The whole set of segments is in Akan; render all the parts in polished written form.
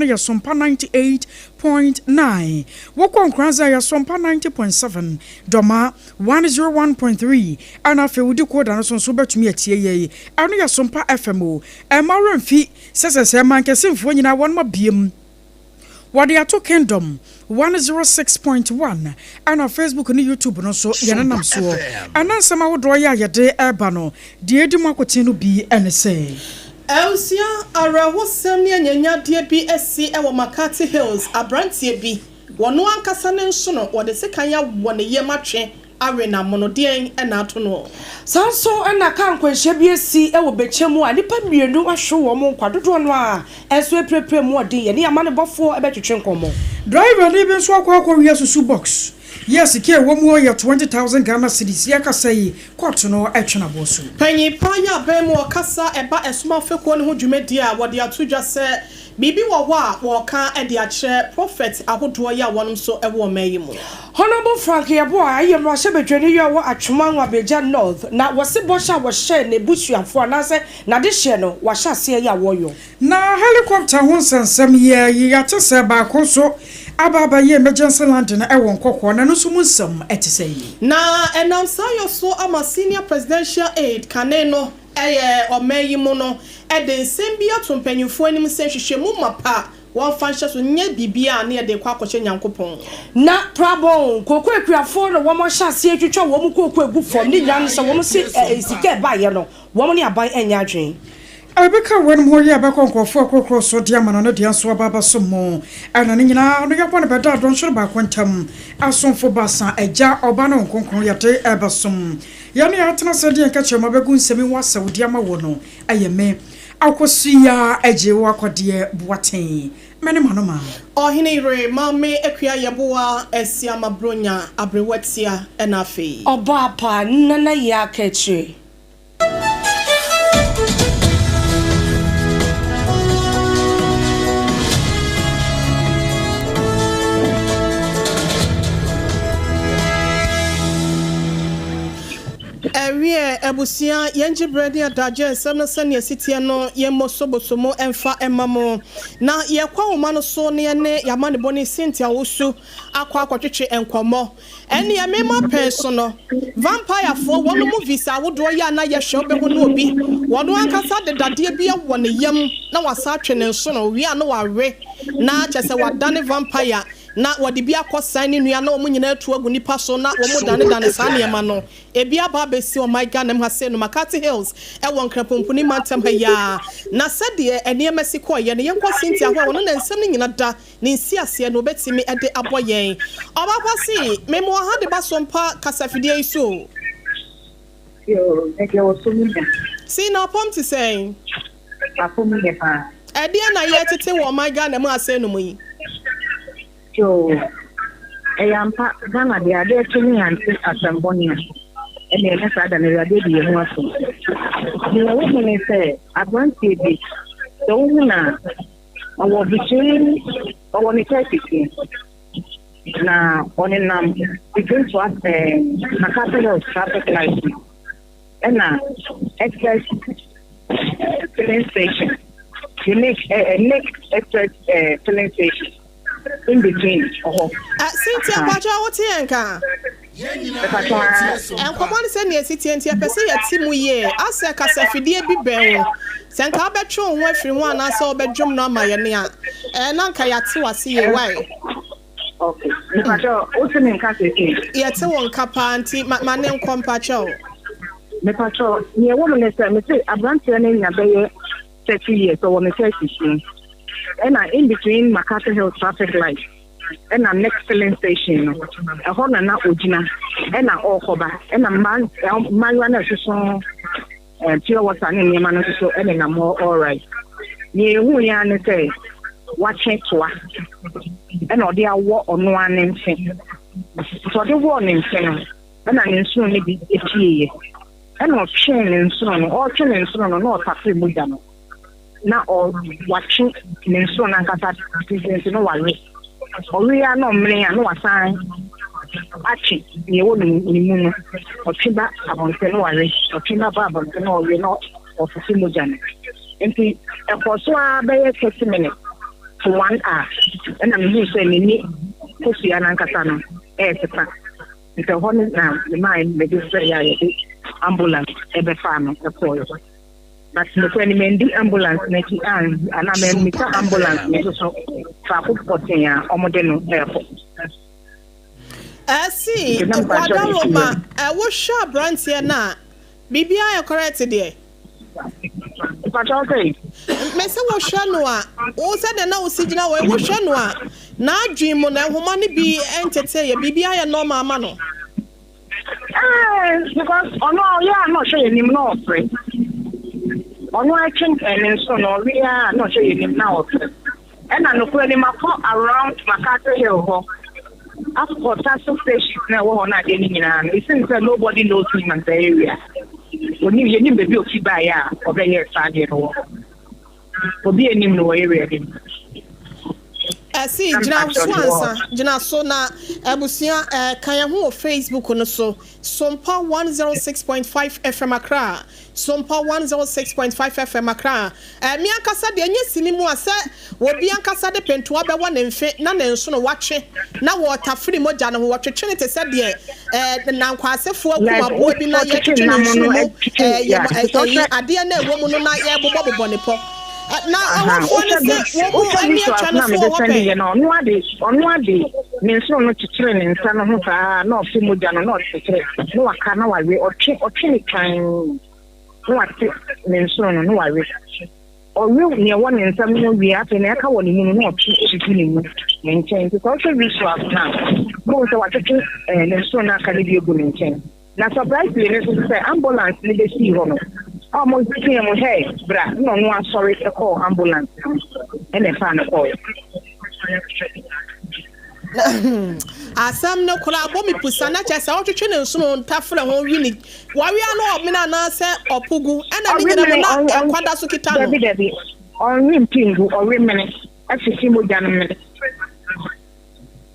No yɛ Sompa 98.9. Wokɔ Nkoranza a yɛ Sompa 90.7, Dɔma 101.3 ɛna afei wodi Koda no so nso wobɛtumi atie yɛi. Ɛno yɛ Sompa FM o. Ɛmma wo werɛ mfi sɛ sɛsɛɛ Mankasimfoɔ nyinaa wɔnom abiem wɔde ato Kingdom 106.1 ɛna Facebook ne YouTube no nso yɛnenam soɔ. Ɛna nsɛm ahodoɔ yi a yɛde reba no deɛ ɛdi mu akoten no bi ne sɛ. Abusua, awerɛhosɛm ne anyanyadeɛ bi asi wɔ Makati Hills, aberanteɛ bi, wɔno ankasa ne nsono, wɔde sekan awɔ ne yam atwe awe no amono, deɛn na ato noɔ? Saa nso na kaa nkwanhyia bi asi wɔ Bɛkyɛ mu a nnipa mmienu ahwere wɔn nkwa, dodoɔ no ara nso apirapira mu ɔden. Yɛne amanebɔfoɔ bɛtwetwe nkɔmmɔ. Driverni bi nso akɔ akɔwia susu box yi a sika a ɛwɔ mu yɛ 20,000 Ghana cedis yi akasa yi kɔɔto no retwe n'aboɔ so. Panyin pa yi abɛn mu ɔkasa ɛba ɛsom afekuo no ho dwumadie a wɔde ato dwa sɛ biribi wɔ hɔ a wɔreka de akyerɛ prɔfɛt ahodoɔ yi a wɔnom nso wɔ ɔman yi mu. Honourable Frank Yeboah yɛ mmarahyɛbadwani yi a ɔwɔ Atwoma Nwabiagya North na wɔse bɔhyɛ a wɔhyɛɛ n'abusuafoɔ anaasɛ n'adehyeɛ no wahyɛ aseɛ yɛ a wɔyɔ. Na helicopter ho nsɛnsɛm yɛ yi yɛate sɛ baako nso aba abɛyɛ emergency landing wɔ Nkɔkɔɔ na ɛno nso mu nsɛm te sɛ yi. Na ɛnam saa yɔ so ama Senior Presidential Aide kane no yɛ ɔman yi mu no de nsɛm bi ato mpanyimfoɔ anim sɛ nhwehwɛmu mapa wɔmfa nhyɛ so nyɛ biribiara a na yɛde rekɔ akɔhyɛ Nyankopɔn. Na prabɔn, kooko akuafoɔ na wɔn ahyɛ aseɛ retwitwa wɔn kooko agu fam, ne nyinaa ne sɛ wɔn se sika a ɛbaeɛ no wɔn ne aban nyɛ adwene. Ɛbɛka weinom ho yi a ɛbɛkɔ nkurɔfoɔ akorɔkorɔ so de ama no no deɛ nso aba abɛsom mo. Ɛna ne nyinaa no yɛbɔ no bɛda dɔnhwere baako ntam. Asomfo baasa, Agya, Ɔba ne Honhom Kronkron yɛde rebɛsom. Yɛn ne yɛatena ase de yɛn kɛkyerɛma bɛgu nsɛm yi ho asɛw de ama wo no ɛyɛ me Akosua Agyei wo akɔdeɛ Boateng me ne m'anoma. Ɔhene yere, Maame Akua Yeboah Asiama Bronya Aberewa Tia ɛna afei. Ɔbaa pa, Nana Yaa Kaakyire. Ɛwiɛ, abusua, yɛn gye berɛ ne adagyeɛ nsɛm no sɛdeɛ ɛsi teɛ no, yɛn mmɔ mu mfa mma mo. Na yɛkɔ ahoma no so na yɛne yɛn amanebɔni Cynthia Owusu akɔ akɔtwetwe nkɔmmɔ. Ɛneɛ me ma pɛn so no, vampire foɔ wɔn movies ahodoɔ yi a na yɛhwɛ wobɛhu no obi wɔn ankasa de dadeɛ bi awɔ ne yam na wasan atwe ne nsono owie a na wawe na kyerɛ sɛ wadane vampire na wɔde bi akɔ san ne nua na wɔn nyinaa atu agu nipa so na wɔn dane dane saa nneɛma no ebi aba abɛsi ɔman Ghana mu ha sei no Makati Hills ɛwɔ Nkrapomponi mantam ha yi ara na sɛdeɛ nneɛma si kɔeɛ no yɛnkɔ Cynthia hɔ a ɔno na nsɛm no nyina da Ne nsiaseɛ no obɛtumi de abɔ yɛn. Ɔba pa se, Me mo ɔha de ba so mpa kasafidie yi so o. Yoo, me deɛ wɔ so me nya. See, na apɔm te sɛn? Apɔm yɛ paa. Ɛdeɛn na yɛretete wɔ ɔman Ghana mu asɛe no mu yi? Yoo, ɛyɛ ampa, Ghana deɛ adeɛ kye ne yɛante asɛm bɔne a, ɛnneɛ na saa da no Awurade adi yɛn ho asɛm. Deɛ ɛwɔ mu ne sɛ, aberanteɛ bi, sɛ wohu no a, Ɔwɔ between ɔwɔ ne thirties mu na ɔnenam between to ɛɛ Makati Hills traffic light no ɛna Express filling station unique ɛɛ Nick Express ɛɛ filling station in between ɔhɔ. Cynthia mpakyɛw wo te yɛn nka? Nkɔmmɔ no sɛnea ɛsi teɛ nti yɛpɛ sɛ yɛte mu yie. Asɛ kasafidie bi bɛn wo? Sɛ nka wobɛtwe wo ho afiri ho anaasɛ wobɛdwom no ama yɛn a, ɛɛ na nka yɛate wo ase yie. Wai? Okay. Mepakyɛw, wote me nka seesei? Yɛte wo nka paa nti ma ma ne nkɔ mpakyɛw. Mepakyɛw, nea ɛwɔ mu ne sɛ, mese aberanteɛ no anya bɛyɛ 30 years, ɔwɔ ne 30s mu. Ɛna in between MacArthur Hill traffic light. ɛna next filling station no ɛhɔ na na ogyina ɛna ɔrekɔba ɛna mmaa mmaayewa no ɛsoso ɛɛ pure water ne nneɛma no nso so ɛnenam hɔ alright nea ehu yɛn ne sɛ watwe toa ɛna ɔde awɔ ɔno ara ne mfe nti ɔde wɔɔ ne mfe no ɛna ne nsono no bi epieeɛ ɛna ɔtwee ne nsono no ɔretwe ne nsono no na ɔtafere mogya no. na ɔ watwe ne nsono no ankasa tenten no wawe. Ɔwe a na ɔmene a na wasan atwe nea ɛwɔ ne ne mu no. Ɔtwe ba abɔnten na wawe, ɔtwe ba ba abɔnten na ɔwe na ɔfefe mogya no. Nti ɛkɔɔ so ara bɛyɛ 30 minutes. For one hour ɛna mehuu sɛ n'ani kosua no ankasa no ɛresesa. Nti ɛhɔ no na memaa mede frɛeɛ a yɛde ambulance ɛbɛfaa no ɛkɔɔeɛ. But nokorɛ no mandi ambulance no akyi anaa mammisa ambulance no nso so faako pɔtee a wɔde no ɛrekɔ. Ɛsi Wadaroma, wohwɛ aberanteɛ no a, biribiara yɛ correct deɛ? Mpakyɛw sɛn? Mese wohwɛ no a, wo sɛdeɛ na wosi gyina hɔ yi, wohwɛ no a, n'adwene mu no, nhoma no bi nteteeɛ, biribiara yɛ normal ama no? Ɛɛ, because ɔno a ɔyɛ a na ɔhwɛ yɛn anim na ɔsere. Ɔno atwe ne nso no, ɔwe a na ɔhwɛ yɛn anim na ɔsere. Ɛna nokorɛ ni makɔ around MacArthur Hill hɔ akɔ taxi stations na ɛwɔ hɔ no adeɛ no nyinaa no, it seems sɛ nobody knows him in the area. Onim, yɛnim baabi a ofi baeɛ a ɔbɛyɛɛ saa adeɛ no wɔ hɔ. Obi anim no wɔ area bi mu. Ɛsi gyina so ansa, gyina so na abusua ɛɛ ka yɛn ho wɔ Facebook no so. Sompa 106.5 FM Accra. Sompa 106.5 FM Accra. Ɛɛ me ankasa deɛ ɛnyɛ sini mu a sɛ obi ankasa de pentoa bɛwɔ ne mfe na ne nsono watwe na wɔretafere mogya no ho, wɔtwetwe no te sɛ deɛ ɛɛ nankwasefoɔ akum aboa bi na yɛtwetwe ne nsono mu ɛɛ yɛm ɛyi adeɛ no a ɛwɔ mu no na yɛrebobɔbobɔ ne pɔ. Na ɛhɔfoɔ no se wɔn mu ani atwa no so wɔ hɔ pɛn. Ɔno ade ɔno ade ne nsono no kyekyere ne nsa no ho saa na ɔfe mogya no na ɔkyekyere na waka na wawe ɔtwe ɔtwe ne twann na wate ne nsono no na wawe. Ɔwe nea ɛwɔ ne nsam no wie a, afei nea ɛka wɔ ne mu no, na ɔtwe gu ne mu, ne nkyɛn. Nti sɛ wohwɛ visuals no a, wobɛhu sɛ watwetwe eh, ne nsono no aka no bi agu ne nkyɛn. Na surprisingly no nso sɛ ambulance no bɛsii hɔ no, a wɔteɛ mu, hey, bra, na ɔno asɔre kɔɔ ambulance no mu, ɛna ɛfaa no kɔɔɛ. Asɛm no koraa bɔ me pusa na kyerɛ sɛ ɔtwetwe ne nsono ntafere ho we ne wawea no ɔmene anaasɛ ɔpo gu ɛna ne nyina mu na nkwa da so kita no. Dabi dabi ɔnwe mpi ngu ɔwe mene afiti mogya no mene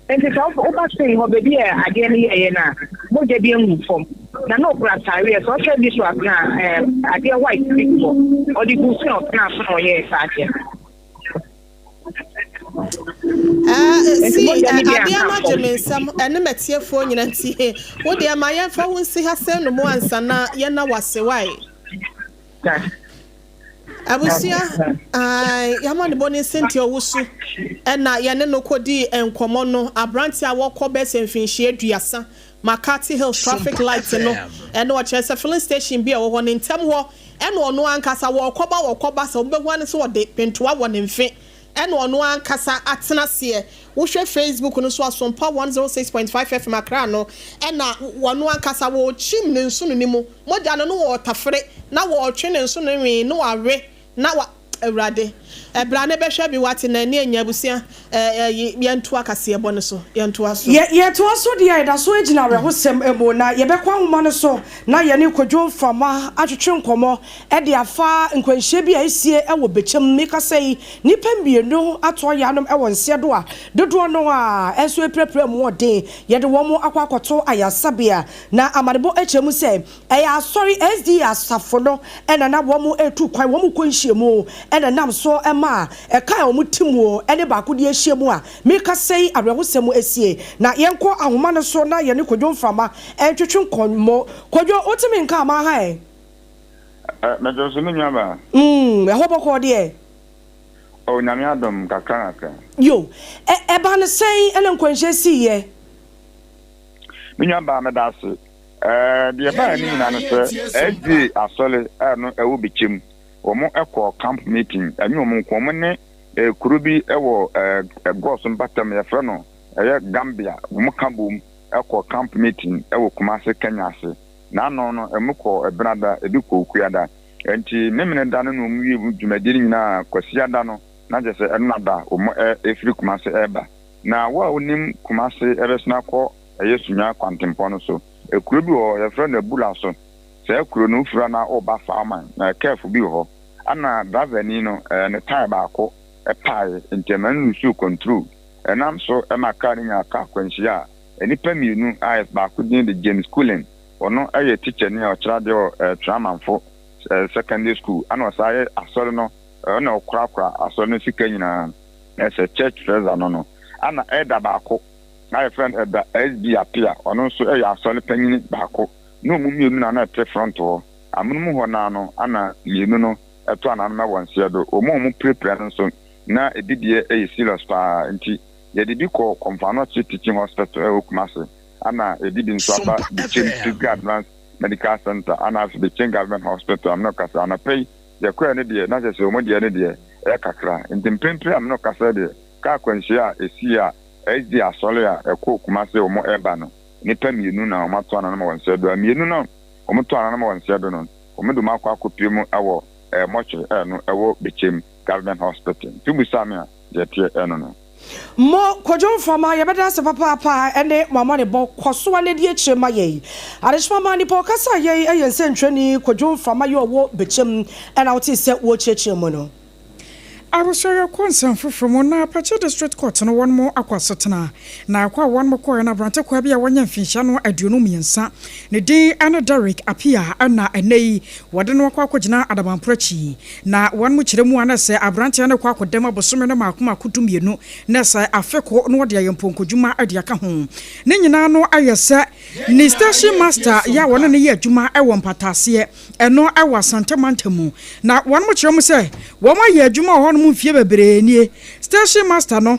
nti sɛ woba Spain hɔ baabi a adeɛ no yɛɛyɛ no a mogya bi angu fam na na ɔkura ataareɛ sɛ ɔhwɛ visuals no a adeɛ white bi gu hɔ ɔde gu so na ɔtena so na ɔyɛɛ saa adeɛ no. Si adeɛ no agye me nsam ɛne m'atiefoɔ nyina nti wo deɛ ma yɛmfa wo nsi ha sɛ no mu ansa na yɛna wase wae abusua yɛama ne bɔ ne Cynthia Owusu ɛna yɛne no kɔdii nkɔmmɔ no aberante a wɔkɔ bɛsɛ mfinhyia 30 McCarthy Hills traffic light no ɛna ɔkyerɛ sɛ filling station bi a ɛwɔ hɔ ne ntɛm hɔ ɛna ɔno ankasa wɔrekɔba wɔkɔba sɛ wɔbɛhu ane sɛ ɔde pentoa wɔ ne mfe ɛna ɔno ankasa atena aseɛ. Wohwɛ Facebook no so Asompa 106.5 FM Accra no ɛna ɔno ankasa wɔrekyim ne nsono no mu mogya no no wɔretafere na wɔretwe ne nsono no wee na wawe na wa Awurade ɛbra ne bɛhwɛ bi wate na ani anya abusua ɛɛ yɛntoa kaseɛbɔ no so yɛntoa so. Yɛ yɛtoa so deɛ yɛda so gyina awerɛhosɛm mu na yɛbɛkɔ ahoma no so na yɛne Kwadwo Mframa atwetwe nkɔmmɔ de afa nkwanhyia bi a asie wɔ Bekyem. Mekasa yi, nnipa mmienu atoa yaanom wɔ nseɛ do a dodoɔ no ara nso apirapira mu ɔden. Yɛde wɔn akɔ akɔto ayaresabea na amanebɔ kyerɛ mu sɛ Ɛyɛ asɔre SDA asafo no na na wɔretu kwan, wɔrekɔ nhyiamu na ɛnam so maa ɛka a wɔte mu ne baako de ahyia mu a merekasa yi awerɛhosɛm asie. Na yɛnkɔ ahoma no so na yɛne Kwadwo Mframa ntwetwe nkɔmmɔ. Kwadwo, wote me nka ama ha ɛ? Mete wo so me nuabaa. Mm, ɛhɔ bɔkɔɔ deɛ? Oh, Nyame adom, kakra kakra. Yo, ɛ, ɛbaa no sɛn na nkwanhyia siiɛ? Me nuabaa, meda ase. Ɛɛ, deɛ ɛbaeɛ no nyinaa ne sɛ, SDA asɔre a no ɛwɔ Bekyem, wɔn kɔɔ camp meeting, ɛnyɛ wɔn nko, wɔn ne eh, kuro bi wɔ eh, Gɔs mpɔtam, yɛfrɛ no ɛyɛ Gambia, wɔn ka bom kɔ camp meeting wɔ Kumase, Kenya ase. N'ano no, ɛmu kɔ Ɛbenada, ebi kɔ Okuada. Ɛnti Memeneda no na wɔn wie dwumadie no nyinaa, Kwasiada no, na kyerɛ sɛ ɛno na da wɔn ɛfiri Kumase ɛreba. Na wo a wonim Kumase ɛbɛsene akɔ ɛyɛ Sunya kwantempɔn no so. Kuro bi wɔ hɔ, yɛfrɛ no Abula so. Saa kuro no, wofiri hɔ na woreba Faaman, na kɛɛfo bi wɔ hɔ. Ɛna driverni no, ne tae baako paeɛ, nti ɛma no lusuu kɔntro. Ɛnam so ma kaa no nyaa kaa akwanhyia a nnipa mmienu a baako din de James Cullen, ɔno yɛ tikyani a ɔkyerɛ adeɛ wɔ Tweamanfo Secondary School, ɛna ɔsan yɛ asɔre no, ɔno na ɔkorakora asɔre no sika nyinaa. Na sɛ church treasurer no no, ana elder baako a yɛfrɛ no Elder SB Appiah, ɔno nso yɛ asɔre panyin baako. Na wɔn mmienu na na ɛte front hɔ. Amonom hɔ no ara no, ana mmienu no to ananom wɔ nseɛ do. Wɔn a wɔpirapira no nso, na ebi deɛ yɛ serious paa nti, yɛde bi kɔɔ Komfo Anokye Teaching Hospital ɛwɔ Kumasi, ana yɛde bi nso aba Sompa Bekyem FM. Physical Advanced Medical Centre, ana afei Bekyem Government Hospital. Amene kasa anɔpa yi, yɛkɔɛ no deɛ, na kyerɛ sɛ wɔn deɛ no deɛ, ɛyɛ kakra. Nti mprempren a me ne wo kasa yi deɛ, kaa akwanhyia a esii a SD asɔre a ɛkɔɔ Kumasi a wɔreba no, nnipa mmienu na wɔato ananom wɔ nseɛ do. A mmienu no a wɔtoo ananom wɔ nseɛ do no, wɔde wɔn akɔ akɔpue mu wɔ eh, mortuary a ɛno ɛwɔ Bekyem Government Hospital. Nti wobisaa me a, deɛ ɛteɛ ɛno no. Mo, Kwadwo Mframa, yɛbɛda ase papaapa ɛne mo amanebɔ. Kɔ so ara na di akyire ma yɛn. Adehyema ma nipa ɔkasa yɛn yɛ nsɛntwerɛni Kwadwo Mframa yɛ ɔwɔ Bekyem ɛna wotee sɛ wɔrekyerɛkyerɛ mu no. Abusua yɛkɔ nsɛm foforɔ mu na Apache District Court no wɔnom akɔ asetena na ɛkɔ a wɔnom kɔɔɛ no abrante kwaa bi a wanya mfinhyia no 23 ne din ne Derrick Appiah na ɛnɛ yi wɔde no akɔ akɔgyina adabamporo akyi na wɔnom kyerɛ mu a na sɛ abranteɛ no rekɔ akɔdam abosome no maako maako 12 na sɛ afe ko na wɔde ayɛ mpɔnkɔdwuma de aka ho ne nyinaa no ayɛ sɛ ne station master yɛ a wɔne no yɛ adwuma wɔ mpataaseɛ Ɛno wɔ Asante mantam mu. Na wɔnom kyerɛ mu sɛ wɔn ayɛ adwuma wɔ hɔnom mfie bebree nie. Station master no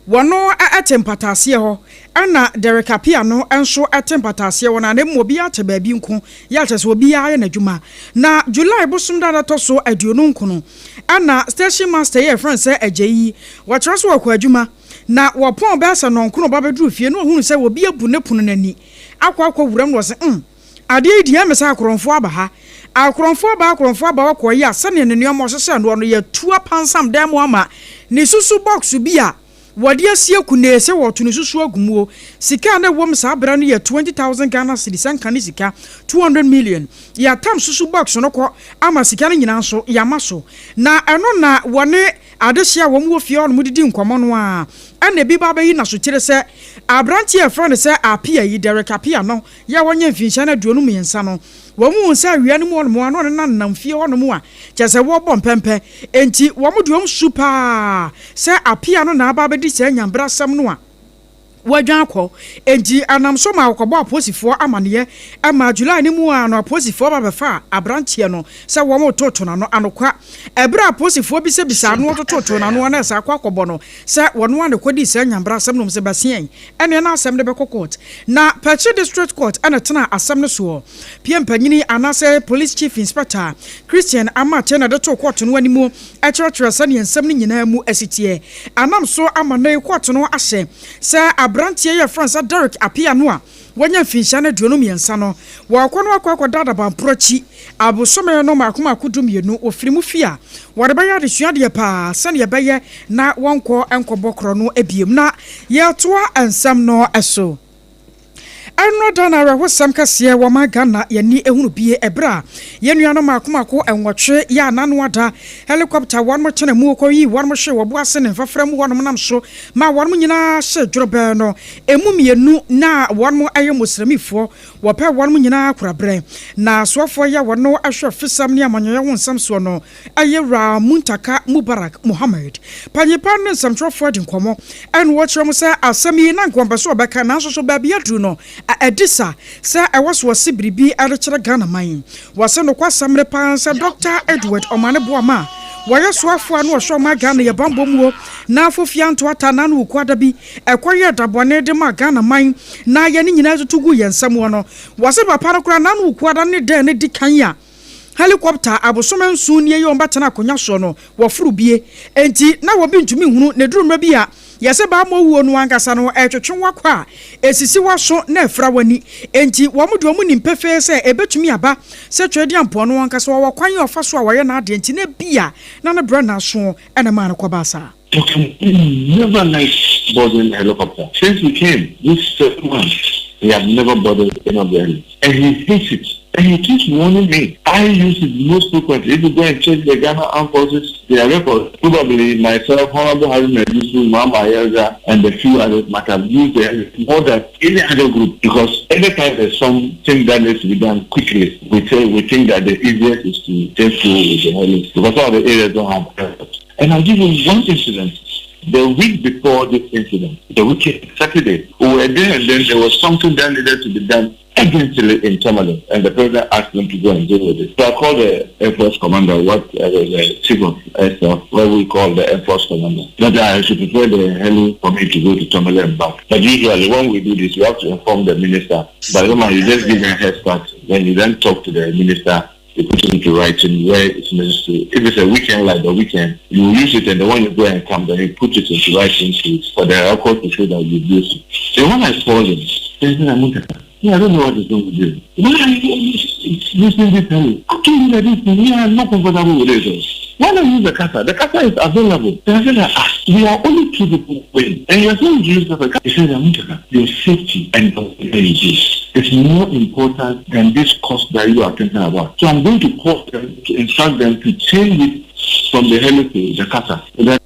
wɔno te mpataaseɛ hɔ ɛna Derek Appiah no nso te mpataaseɛ hɔ na mmom obiara te baabi nko yɛ a kyerɛ sɛ obiara yɛ n'adwuma. Na July bosom da a ɛtɔ so 29 ɛna station master yi a yɛfrɛ no sɛ Agyei yi wɔkyerɛ sɛ ɔkɔ adwuma na wɔpɔn bɛyɛ sɛ nnɔnkron ba bɛduru fie na ɔhunu sɛ obi abu ne pono no ani akɔ akɔ wuram na ɔse mm Adeɛ yi deɛ ɛmɛ sɛ akorɔmfoɔ aba ha. Akorɔmfoɔ aba akorɔmfoɔ aba hɔ kɔɔ yi a sɛdeɛ ne nnoɔma ɔhyehyɛɛ noɔ no yɛatu apansam dan mu ama ne susu box bi a wɔde asie kunee sɛ wɔreto ne susu agu muo. Sika a na ɛwɔ mu saa berɛ no yɛ 20,000 Ghana cedis ɛnka ne sika 200 million. Yɛatam susu box no kɔ ama sika no nyinaa nso yɛama so. Na ɛno na wɔne adehyeɛ a wɔn wɔ fie hɔ nom didi nkɔmmɔ no ara ɛna ebi ba abɛyi n'asokyire sɛ aberanteɛ a yɛfrɛ no sɛ Appiah yi, Derek Appiah no, Yɛ a wɔnyɛ mfinhyia no 53 no, wɔhuu sɛ awia no mu hɔnom a na ɔnenam fie hɔnom a kyerɛ sɛ wɔrebɔ mpɛmpɛ. Enti wɔn de wɔn su paa sɛ Apia no na aba abɛdi saa nyanbrasɛm no a wɔadwan akɔ. Enti ɛnam so maa wɔkɔbɔɔ apolisifoɔ amaneɛ. Ɛmaa July no mu ara no apolisifoɔ ba bɛfaa aberanteɛ no sɛ wɔretoto n'ano. Anokwa, ɛberɛ a apolisifoɔ bisabisaa no wɔtototo n'ano na ɛsɛ akɔ akɔbɔ no sɛ wɔno ara na ɛkɔdii saa nyanbrasɛm no, wɔn sɛ bɛseɛn. Ɛneɛ na asɛm no bɛkɔ court. Na Pakyi District Court na ɛtenaa asɛm no soɔ. Pie mpanyini anaasɛ Police Chief Inspector Christian Amartey na ɛde too court no anim kyerɛkyerɛɛ sɛdeɛ nsɛm no nyinaa mu si teɛ. Anam so ama nnɛ yi court no ahyɛ sɛ abranteɛ yi a yɛfrɛ no sɛ Derrick Appiah no a wanya mfinhyia no 23 no, wɔrekɔ no akɔ akɔda adabanporɔ akyi abosome no mmaako mmaako 12. Wɔfiri mu fie a, wɔde bɛyɛ adesua deɛ paa sɛdeɛ ɛbɛyɛ na wɔnkɔ nkɔbɔ korɔno bio. Na yɛretoa nsɛm no so. Ɛnnora da na awerɛhosɛm kɛseɛ wɔ ma Ghana yɛn ani hunu bie ɛberɛ a yɛn nuanom mmaako mmaako nwɔtwe yɛ a n'ano ada helicopter wɔnom kyene mu kɔyii wɔnom hwee wɔ Boase ne mfafra mu hɔnom nam so ma wɔnom nyinaa hyee dworobɛɛ no. Emu mmienu na wɔnom yɛ Moslemifoɔ, wɔpɛ wɔnom nyinaa koraberɛ. Na asoafoɔ yi a wɔno hwɛ fisɛm ne amanyɔyɛ ho nsɛm soɔ no yɛ Wura Muntaka Mubarak Mohammed. Panyin pa ne nsɛmtwerɛfoɔ adi nkɔmmɔ ɛna ɔkyerɛ mu sɛ asɛm yi na anka wɔmpɛ sɛ wɔbɛka nanso so baabi aduru no ɛdi sa sɛ ɛwɔ so wɔse biribi de kyerɛ Ghana man. Wɔse nokwasɛm ne paa sɛ Dɔkta Edward Omane Boamah a wɔyɛ soafoɔ a na ɔhwɛ ɔman Ghana yɛ bammɔ muo na Afofia Ntoata Nano Wukuada bi ɛkɔyɛɛ da bɔne de maa Ghana man na yɛne nyinaa tutu guu yɛn nsam hɔ no. Wɔse papa no koraa Nano Wukuada ne dɛn ne di kan a helicopter abosome nson nie yi wɔbɛtena akonwa soɔ no wɔforo bie enti na wɔbi ntumi nhunu na ɛduru mmerɛ bi a yɛse bammɔ wuo no ankasa no ɛretwetwe wo akɔ a ɛsisi w'aso na ɛfira w'ani enti wɔn deɛ wɔn nim pefee sɛ ɛbɛtumi aba sɛ Tweaduampɔn no ankasa ɔwɔ kwan a ɔfa so a ɔyɛ n'adeɛ nti na ebia na ne berɛ nna aso na ɛmaa no kɔbaa saa. Dr. never liked boarding helicopter. Since he came, this 7 months, he have never boarded any of the helis. And he hates it. And he keeps warning me. I use it most frequently. If you go and check the Ghana Armed Forces, their records, probably myself, Honorable Haruna Iddrisu, Mahama Ayariga, and a few others might have used it more than any other group. Because anytime there's something that needs to be done quickly, we say we think that the easiest is to just go with the heli. Because some of the areas don't have airports. And I'll give you one incident. The week before this incident, the weekend, Saturday, we were there and then there was something that needed to be done urgently in Tamale, and the president asked them to go and deal with it. So I called the Air Force commander, what the chief of air staff, what we call the Air Force commander, that I should prepare the heli for me to go to Tamale and back. But usually when we do this, you have to inform the minister. But remember, you just give them a head start. Then you then talk to the minister, you put it into writing where it's necessary. If it's a weekend like the weekend, you use it, and the one you go and come, then you put it into writing to, for the record to show that you use it. So when I called him, he said, yeah, I don't know what is wrong with you. Why are you using this heli? I told you that this thing, yeah, I'm not comfortable with it. Why not use the CASA? The CASA is available. Then I said, we are only two people going. And you are saying to use the CASA. He said, your safety and your energy is more important than this cost that you are thinking about. So I'm going to call them to instruct them to change it from the heli to the CASA.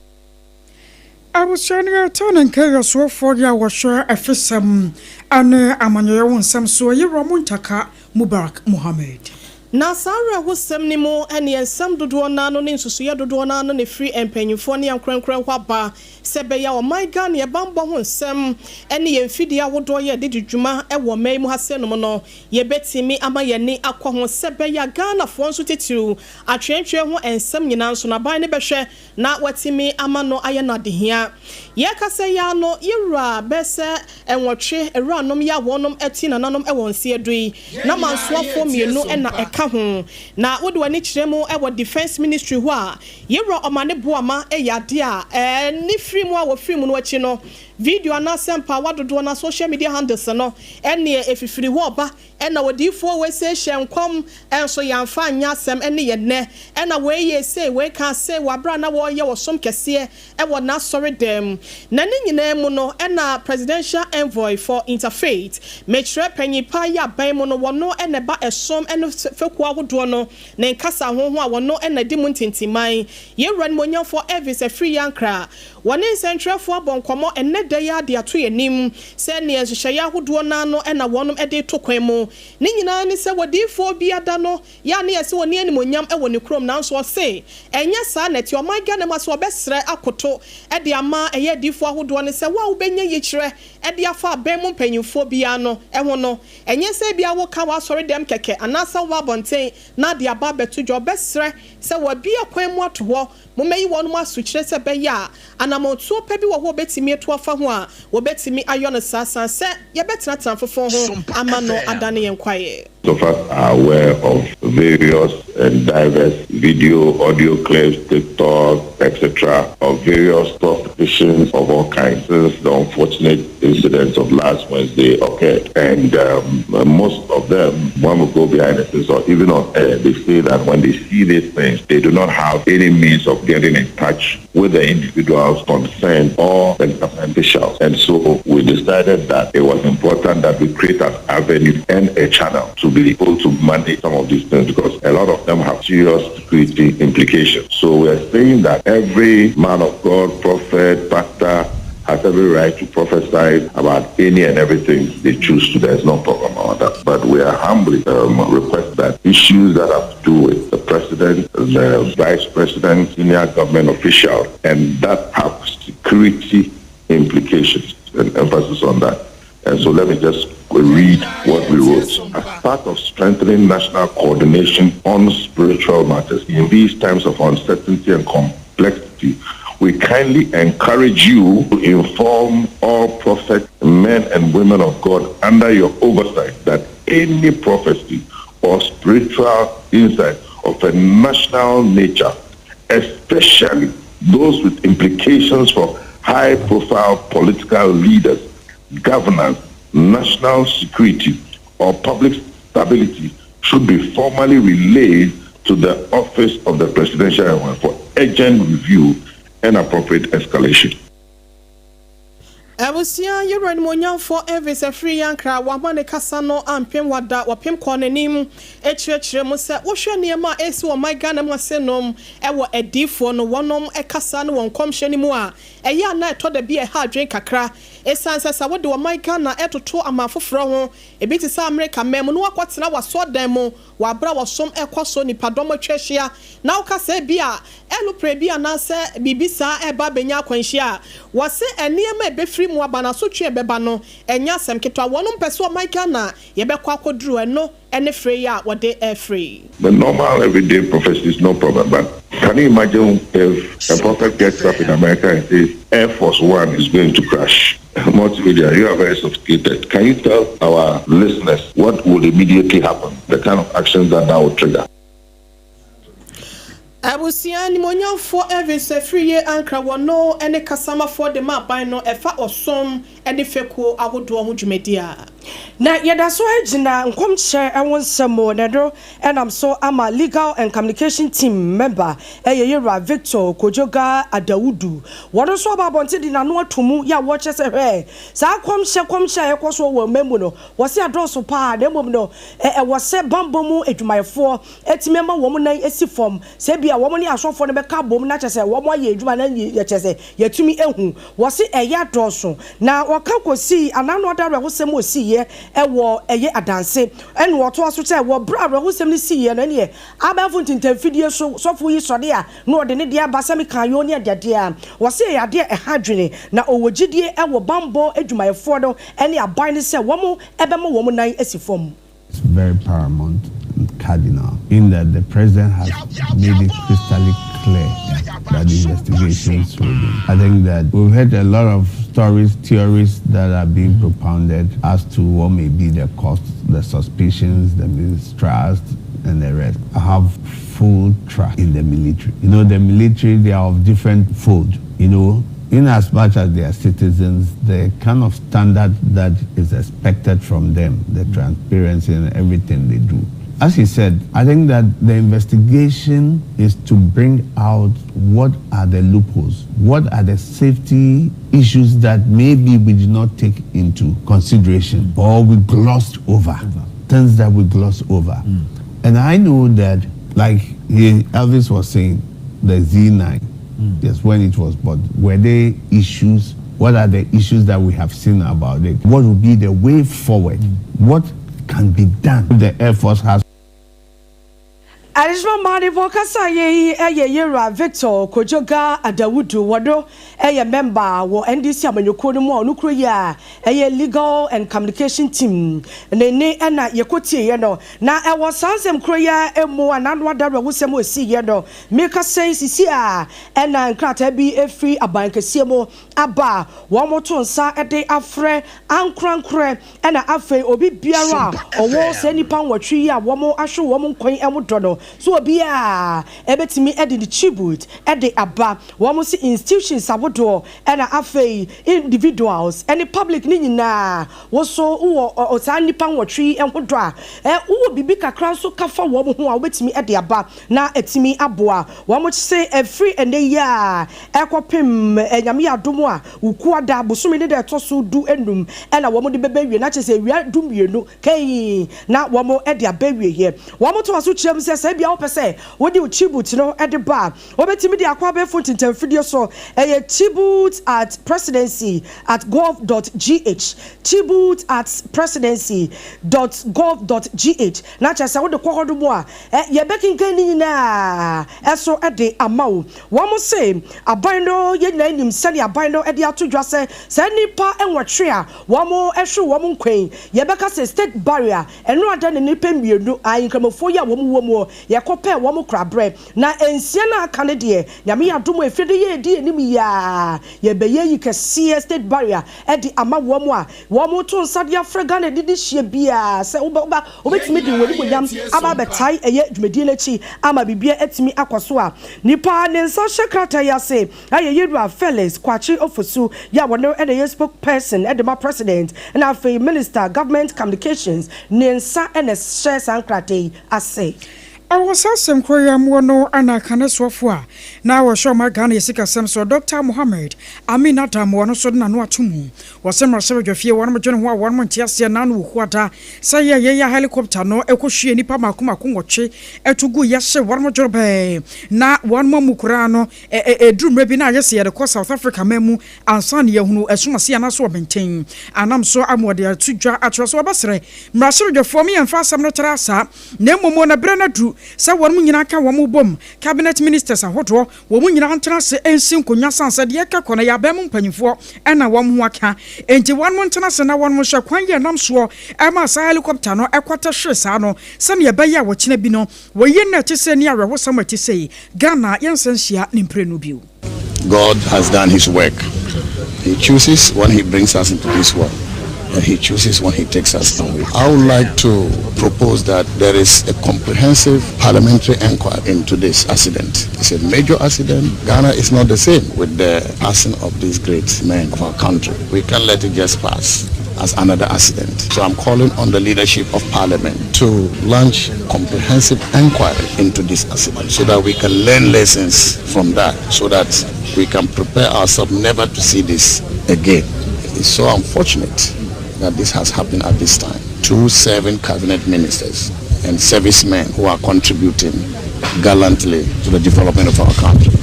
Abusua no yɛtɔ ne nka yɛsoɔfoɔ yɛ a wɔhwɛ ɛfesɛm ane amanyɔyɛ wo nsɛm so yɛwura Muntaka Mubarak Mohammed. Na saa awerɛhosɛm no mu ɛne nsɛm dodoɔ no ano ne nsusuiɛ dodoɔ no ano ne firi mpanyimfoɔ ne ankorankora hɔ aba sɛ ɛbɛyɛ a ɔman Ghana yɛbambɔ ho nsɛm ne yɛn mfidie ahodoɔ yɛ de di dwuma wɔ ɔman mu ha sɛ nom no yɛbɛtumi ama yɛni akɔ ho sɛ ɛbɛyɛ a Ghanafoɔ nso titiriw atweantwea ho nsɛm nyinaa nso n'aban ne bɛhwɛ na watumi ama no ayɛ no adehia. Yɛkasa yi ano yɛwura bɛsɛ 8 awuranom yɛ a wɔnom ti nananom wɔ nseɛ do yi na mansoafoɔ mmienu na ɛka ho na wode w'ani kyerɛ mu wɔ Defence Ministry hɔ a yɛwura Ɔmane Boama yɛ adeɛ a ɛne firi mu a wɔfiri mu no akyi no video anaasɛ mpaawa dodoɔ na social media handles no ɛne ɛfifiri hɔ ɔba ɛna odiyifoɔ wɔsɛ hyɛ nkɔm ɛnso yɛamfa nyɛ asɛm ɛne yɛ nnɛ ɛna wɔyɛ se wɔka se wɔabra na wɔreyɛ wɔsom kɛseɛ ɛwɔ n'asɔre dɛm. Na ne nyinaa mu no ɛna Presidential Envoy for Interfaith mekyerɛ panyin pa yɛ aban mu no wɔno ɛna ɛba ɛsom ɛne fekuo ahodoɔ no ne nkasa ho ho a wɔno ɛna di mu ntintiman yɛwura nimonyamfoɔ Elvis Afiri Yankra wɔne nsɛntwerɛfoɔ abɔ nkɔmmɔ ɛnɛ da yi ade ato yɛn anim sɛ nea nhyehyɛeɛ ahodoɔ n'ano ɛna wɔnom de to kwan mu ne nyinaa ne sɛ wɔdiifoɔ bi ada no yɛ a ne yɛ sɛ wɔne animonyam wɔ ne kurom nanso ɔse ɛnyɛ saa na ɛte ɔman Ghana mu ase. Wɔbɛsrɛ akoto de ama ɛyɛ adiifoɔ ahodoɔ no sɛ wo a wobɛnya yikyerɛ de afa abɛn mu mpanyimfoɔ biara no ɛho no ɛnyɛ sɛ bia woka w'asɔre dɛm kɛkɛ anaasɛ wowɔ abɔnten na de aba abɛto dwa. Ɔbɛsrɛ sɛ wɔabia kwan mu ato hɔ mommayi wɔn mu asokyerɛ sɛ bɛyɛ a anammɔntuo pɛ bi wɔ hɔ wɔbɛtumi atu afa ho a wɔbɛtumi ayɔ no saa san sɛ yɛbɛtenatena foforɔ ho ama no adane yɛn kwaeɛ. Of us are aware of various and diverse video, audio clips, TikTok, etc., of various propositions of all kinds since the unfortunate incidents of last Wednesday occurred. And most of them, when we go behind the scenes or even on air, they say that when they see these things, they do not have any means of getting in touch with the individuals concerned or the government officials. And so we decided that it was important that we create an avenue and a channel to be able to manage some of these things because a lot of them have serious security implications. So we are saying that every man of God, prophet, pastor, has every right to prophesy about any and everything they choose to. There's no problem about that. But we are humbly request that issues that have to do with the president, the vice president, senior government official, and that have security implications, and emphasis on that. And so let me just read what we wrote. As part of strengthening national coordination on spiritual matters in these times of uncertainty and complexity, we kindly encourage you to inform all prophets, men and women of God under your oversight that any prophecy or spiritual insight of a national nature, especially those with implications for high profile political leaders, governance, national security, or public stability, should be formally relayed to the Office of the Presidential Envoy for urgent review and appropriate escalation. Abusua Yɛwura Animuonyamfoɔ Elvis Afriyie Ankrah wama ne kasa no ampem wada wɔpem kɔɔ n'anim kyerɛkyerɛ mu sɛ wohwɛ nneɛma a ɛresi wɔ ɔman Ghana mu ase nom wɔ adiyifoɔ no wɔnom kasa ne wɔn nkɔmhyɛ no mu a ɛyɛ a na ɛtɔ da bi a ɛha adwene kakra ɛsiane sɛ sɛ wode ɔman Ghana toto aman foforɔ ho ebi te sɛ Amerika man mu na woakɔtena w'asɔɔdan mu Wɔ bere a ɔsom rekɔ so, nnipadɔm atwa ahyia, na woka sɛ ebia aeroplane bi anaasɛ biribi saa reba abenya akwanhyia a, wɔse nneɛma a ebefiri mu aba no, asotwe a ɛbɛba no, ɛnyɛ asɛm ketewa. Wɔnom mpɛ sɛ ɔman Ghana yɛbɛkɔ akɔduru ɛno ne frɛ yi a wɔde refrɛ yi. The normal everyday prophecy is no problem, but can you imagine if a prophet gets up in America and says Air Force One is going to crash? Multimedia, you are very sophisticated. Can you tell our listeners what would immediately happen, the kind of actions that that would trigger? Abusua animuonyamfoɔ Elvis Afriyie Ankrah wɔno ne kasamafoɔ de ma aban no ɛfa ɔsom ne fekuo ahodoɔ ho dwumadie a. Na yɛda so ara gyina nkɔmhyɛ ho nsɛm mu, na ɛno nam so ama Legal and Communication Team member yɛ Yewura Victor Kodjoga Adawudu. Wɔno nso aba abɔnten de n'ano ato mu yɛ a wɔkyerɛ sɛ hwɛ, saa nkɔmhyɛ nkɔmhyɛ a ɛkɔ soɔ wɔ ɔman mu no, wɔse adɔɔso paa na mmom no ɛwɔ sɛ bammɔ mu adwumayɛfoɔ tumi ma wɔn nan si fam sɛ ebia wɔn ne asɔfoɔ no bɛka abom na kyerɛ sɛ wɔn ayɛ adwuma na kyerɛ sɛ yɛatumi ahu. Wɔse ɛyɛ adɔɔso. Na wɔka kɔsii anaa ɔda awerɛhosɛm a ɔsiiɛ wɔ ɛyɛ adanse. Ɛna ɔtoa so sɛ wɔ berɛ a awerɛhosɛm no siiɛ no ɛneɛ abɛɛfo ntintanfidie so sɔfoɔ yi sɔre a na ɔde ne deɛ aba sɛ meka ayoo ne adeadeɛ a wɔse ɛyɛ adeɛ a ɛha adwene na ɔwɔ gyidie wɔ banbɔ adwumayɛfoɔ no ne aban no sɛ wɔn bɛma wɔn nan asi fam. It's very paramount and cardinal in that the president has made it crystal clear that the investigations will be. I think that we've heard a lot of stories, theories that are being propounded as to what may be the cost, the suspicions, the mistrust, and the rest. I have full trust in the military. You know, the military, they are of different fold. You know, in as much as they are citizens, the kind of standard that is expected from them, the transparency and everything they do. As he said, I think that the investigation is to bring out what are the loopholes, what are the safety issues that maybe we did not take into consideration or we glossed over, things that we glossed over. And I know that, like he, Elvis was saying, the Z9, yes, when it was bought, were there issues? What are the issues that we have seen about it? What will be the way forward? What can be done? The Air Force has Adesima Mmaadefo kasa yɛ yi yɛ Yewura Victor Kodjoga Adawudu wɔno yɛ member wɔ NDC amanyɔkuo no mu a ɔno kuro yi a ɛyɛ Legal and Communication Team ne ne ɛna yɛkɔtieeɛ no na ɛwɔ saa nsɛm kuro yi a mu a n'ano ada awerɛhosɛm a ɔsiiɛ no mekasa yi sisi a ɛna nkrataa bi ɛfiri aban kɛseɛ mu aba a wɔto nsa de afrɛ ankorankorɛ ɛna afei obi biara a ɔwɔ saa nnipa nwɔtwe yi a wɔn ahwe wɔn nkwan mu dɔ no so obiara ɛbɛtumi de ne tribute de aba. Wɔn si institutions ahodoɔ ɛna afei individuals ɛne public ne nyinaa woso wɔ saa nnipa nwɔtwe yi ho dɔ a ɛ wowɔ biribi kakra nso kafa wɔn ho a wobɛtumi de aba na ɛtumi aboa. Wɔn se ɛfiri ɛnɛ yi a ɛkɔpem Nyame yɛ adom a Wukuada bosome ne da ɛtɔ so 15 ɛna wɔn de bɛbɛ wie na kyerɛ sɛ awia 12 kɛyi na wɔn de abɛ wieɛ. Wɔn to aso kyerɛ mu sɛ sɛ ebia wopɛ sɛ wode wo tribute no de ba a wobɛtumi de akɔ abɛɛfo ntentamfidie so ɛyɛ tribute at presidency at gov dot gh tribute at presidency dot gov dot gh na kyerɛ sɛ wode kɔ hɔ nom a yɛbɛkenkan ne nyinaa ɛso de ama wo. Wɔn se aban no yɛn nyinaa nim sɛdeɛ aban no de ato dwa sɛ saa nnipa nwɔtwe a wɔn hwe wɔn nkwa yi yɛbɛka sɛ state barrier ɛno ada ne nnipa mmienu a nkramofoɔ yi a wɔn wɔ mu yɛkɔ pɛɛ wɔn korabrɛ na nsia no aka no deɛ Nyame yɛ adom a efie de yɛ edi anim yi a yɛbɛyɛ yi kɛseɛ state barrier de ama wɔn a wɔn to nsa de afrɛ Ghana de de hyia biara sɛ woba wobɛtumi de wɔn animuonyam aba abɛtae ɛyɛ dwumadie no akyi ama biribiara atumi akɔ so a nipa ne nsa hyɛ krataa yi ase ayɛ Yewura Felix Kwakye Ofosu yi a wɔno na ɛyɛ spokesperson de ma President na afei Minister Government Communications ne nsa na ɛhyɛ saa nkrataa yi ase. Ɛwɔ saa asɛm koro yi amoɔ no ana kane soɔfoɔ a na wɔhyɛ ɔma Ghana yɛ sikasɛm so, Dr. Mohammed Amin Adam, wɔno nso de n'ano ato mu. Wɔsɛ mmarahyɛbadwafie wɔnom dwene ho a wɔnom nte aseɛ na no wɔkuada sɛ yɛ helicopter no ɛkɔhwie nnipa mako mako 8 ɛto gu yɛhye wɔnom dwene bɛɛ na wɔnom amu koraa no ɛduru mmerɛ bi na ayɛ sɛ yɛde kɔ South Africa ma mu ansa ne yɛhunu ɛsom ase anaso ɔbɛnten anam so ama wɔde ato dwa akyerɛ so. Wɔbɛsrɛ mmarahyɛbadwafoɔ me yɛmfa asɛm no kyerɛ asa, na mmom na berɛ no aduru sɛ wɔnom nyinaa ka wɔn bom, cabinet ministers ahodoɔ wɔn nyinaa ntena ase nsi nkonnwa san sɛ deɛ ɛka kɔ no yɛ abɛn mu mpanyinfoɔ ɛna wɔn ho aka, enti wɔn ntena ase na wɔn hyɛ kwan yɛ nam soɔ ɛma saa helicopter no ɛkɔtɛ hwere saa no, sɛnea ɛbɛyɛ a wɔkyena bi no wɔyɛ no ɛte sɛ ne awerɛhosɛm ɛte sɛ Ghana yɛnsa nhyia ne mprenu bio. God has done his work. He chooses when he brings us into this world, and he chooses when he takes us away. I would like to propose that there is a comprehensive parliamentary inquiry into this accident. It's a major accident. Ghana is not the same with the passing of these great men of our country. We can't let it just pass as another accident. So I'm calling on the leadership of parliament to launch comprehensive inquiry into this accident so that we can learn lessons from that, so that we can prepare ourselves never to see this again. It's so unfortunate that this has happened at this time. Two serving cabinet ministers and servicemen who are contributing gallantly to the development of our country.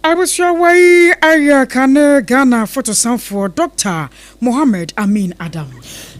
Abusua wai ayɛ kane Ghana fotosanfoɔ Dr. Mohammed Amin Adam.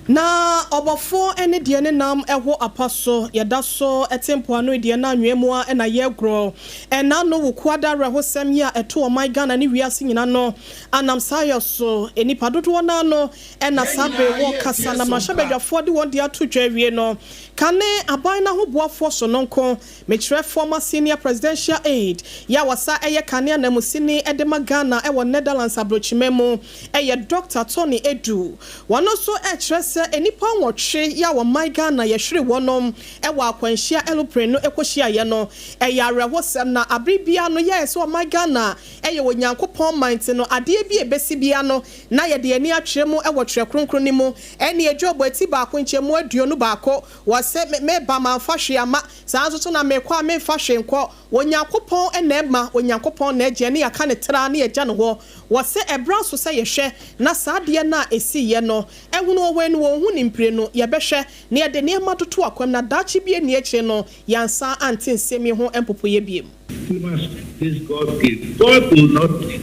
Na ɔbɔfoɔ ne deɛ ne nam ɛho apa so, yɛda so ɛte mpoano deɛ no anwea mu a ɛna yɛgorɔ ɛna no wɔ kuada. Awerɛhosɛm yi a ɛto ɔman Ghana ne wiase nyina no anam saa yɛ so nnipa dodoɔ no ano ɛna saa bere wɔ kasa na mmarahyɛbadwafoɔ de wɔn de ato dwa awie no, kane aban no ahoboafoɔ so no nko mekyerɛ former senior presidential aide yɛ a wɔsa ɛyɛ kane anamusini ɛde ma Ghana ɛwɔ Netherlands aburokyima mu, ɛyɛ Dr. Tony Edu, wɔn nso ɛkyerɛ sɛ nnipa 8 yɛ a wɔman Ghana yɛhwere wɔnom ɛwɔ akwanhyia aeroplane no ɛkɔhyiaeɛ no, ɛyɛ awerɛhosɛm. Na abere bia no yɛɛ sɛ ɔman Ghana ɛyɛ Onyankopɔn man ti no, adeɛ bi a ɛbɛsi bia no na yɛde ani atwerɛ mu ɛwɔ Twerɛ Kronkron no mu, ɛne Adwabɔ ati 1 nkyɛmu 21 wɔ sɛ meba mamfa hwee ama, saa nso so na mekɔ a memfa hwee nkɔ. Onyankopɔn ɛna ɛma, Onyankopɔn na agye ne yɛaka ne tra ne yɛgya no hɔ. Wɔ sɛ ɛberɛ so sɛ yɛhwɛ na saa adeɛ no a ɛsiiɛ no ɛhunu wɔ no wɔn ho ne mpire no, yɛbɛhwɛ na yɛde nneɛma toto akwam na daakye bi ani akyire no yɛnsa ante nsɛm yi ho mpopoyɛ biem. We must this God give. God will not take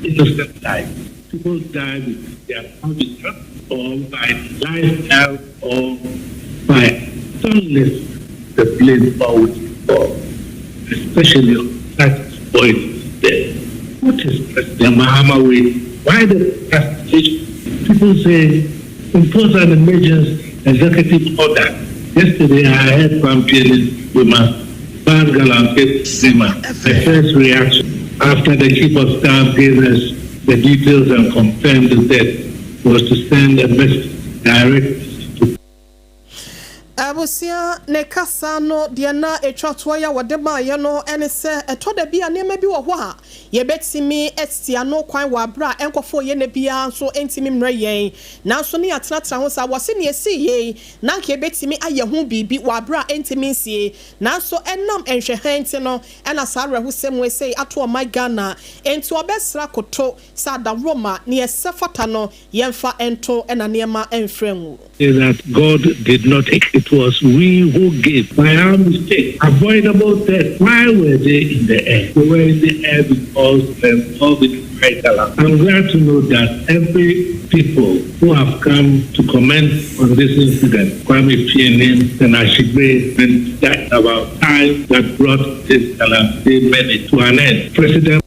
innocent life. People die with their habitat or by lifestyle or by thornless. The blame always fall, especially on such points there. What is President Mahama waiting? Why the procrastination? People say impose an emergency executive order. Yesterday I heard campaigning we must ban galamsey. My first reaction after the chief of staff gave us the details and confirmed the death was to send a message direct to Abusua, ne kasa no deɛ na etwa toɔ yɛ a wɔde maayɛ no ɛne sɛ ɛtɔ da bi a nneɛma bi wɔ hɔ a yɛbɛtumi asi ano kwan wɔ abere a ɛnkɔfo yɛ na biara nso ntumi mmerɛ yɛn, nanso ne yɛatenatena ho saa. Wɔse ne esi yie na nka yɛbɛtumi ayɛ ho biribi wɔ abere a ɛntumi nsie, nanso ɛnam nhwɛhan nti no ɛna saa awerɛhosɛm wɔ ato ɔman Ghana. Nti ɔbɛsra koto sɛ adaworoma ne yɛsɛ fata no yɛmfa nto ɛna nneɛma ɛmfrɛ ngu. That God did not take. It was we who gave by our mistake. Avoidable death. Why were they in the air? They were in the air because they involved in I'm glad to know that every people who have come to comment on this incident, Kwame Pianim and Ashigbe, and that about time that brought this calamity menace to an end. President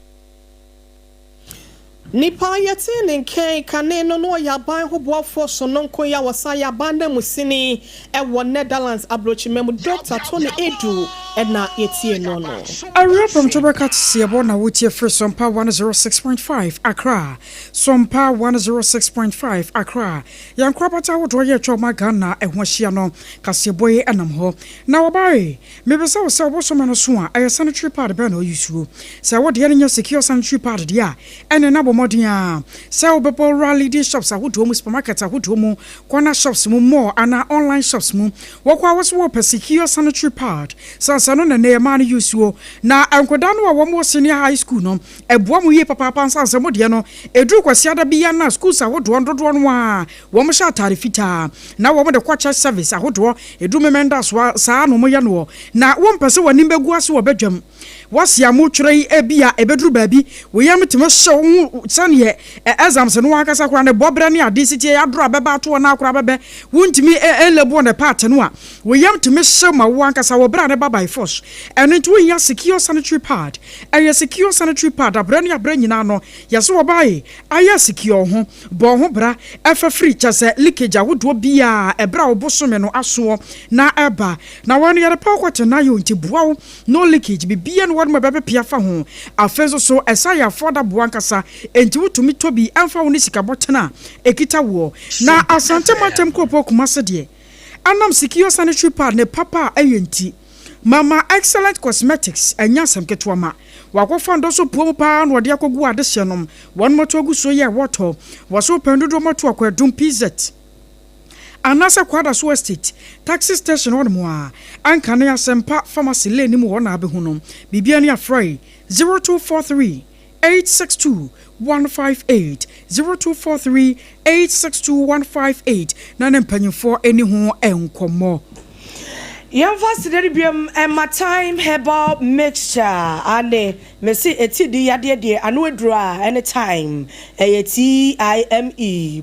Nipa yɛte ne nkɛn kane no na ɔyɛ aban ho boafoɔ so no nko yɛ a wɔsan yɛ aban na mu sini ɛwɔ Netherlands aburokyima mu, Dr. Tony Edu. Ɛna yɛtie no no. Awia pɔmtɔ bɛka teseɛbɔ na wotie firi Sompa 106.5 Accra. Sompa 106.5 Accra. Yɛn nkorabata ahodoɔ yɛ atwa ɔma Ghana ɛho ahyia no kaseɛbɔ yi ɛnam hɔ. Na wɔbae, mebisa wo sɛ wobosome no so a, ɛyɛ sanitary pad bɛn na ɔyi suo? Sɛ wodeɛ no nyɛ secure sanitary pad deɛ a, ɛne na bɔ mmɔden a sɛ wobɛbɔ wura leading shops ahodoɔ mu, supermarket ahodoɔ mu, corner shops mu, mall anaa online shops mu. Wɔkɔ a wɔso wɔpɛ secure sanitary pad. Sansa no na ɛnɛ yɛmaa no yusuo. Na nkwadaa no a wɔn wɔ senior high school no, ɛboa mo yie papaapa nsansa mo deɛ no, ɛduru Kwasiada bi ya na schools ahodoɔ dodoɔ no a wɔn hyɛ ataare fitaa na wɔn de kɔ church service ahodoɔ. Ɛduru Memenda so a, saa na wɔn yɛ noɔ. Na wɔmpɛ sɛ wɔn anim bɛgu ase wɔ badwam. Wɔasi a motwerɛ yi ebi a ɛbɛduru baabi wo yam tumi hyɛ wo ho sɛneɛ exams no ankasa koraa ne bɔberɛ ne ade sitie adoro a bɛba ato hɔ no akora bɛbɛ wontumi ɛlɛbu on the part no a, wo yam tumi hyɛ ma wo ankasa wɔ berɛ a ne ba by force. Ɛno nti wohia secure sanitary pad. Ɛyɛ secure sanitary pad aberɛ ne aberɛ nyinaa no yɛsɛ wɔbae ayɛ secure ho bɔ ho bra ɛfa firi kyɛ sɛ leakage ahodoɔ biaa ɛberɛ a wobosome no asoɔ na ɛba na wɔn yɛde pa wokɔte na yɛ nti boa wo no leakage bibia no wɔde bɛbɛpia fa ho. Afei nso so ɛsa yɛ affordable ankasa, enti wotumi tɔ bi ɛmfa wo ne sika bɔtena a ɛkita woɔ. Na Asante Mantam kuropɔn Kumase deɛ, anam secure sanitary pad ne papa a ɛyɛ nti, Mama Excellent Cosmetics ɛnyɛ asɛm ketewa ma wakɔfa ndɔ so puo mu paa na wɔde akɔgu adehyɛ nom wɔn mɔto agu so yɛ wɔtɔ wɔso pɛn dodoɔ mɔto akɔadum PZ anaasɛ Kwada so Estate taxi station hɔ nom a anka ne Asɛmpa Pharmacy lane mu hɔ na abɛhu no. Biribia ne afrɛ 0243 862 158, 0243 862 158 na ne mpanyimfoɔ ani ho nkɔmmɔ. Yɛmfa sedɛ no biam ɛma Time Herbal Mixture ane mesi eti di yadeɛ deɛ ano aduro a ɛne Time, ɛyɛ Time.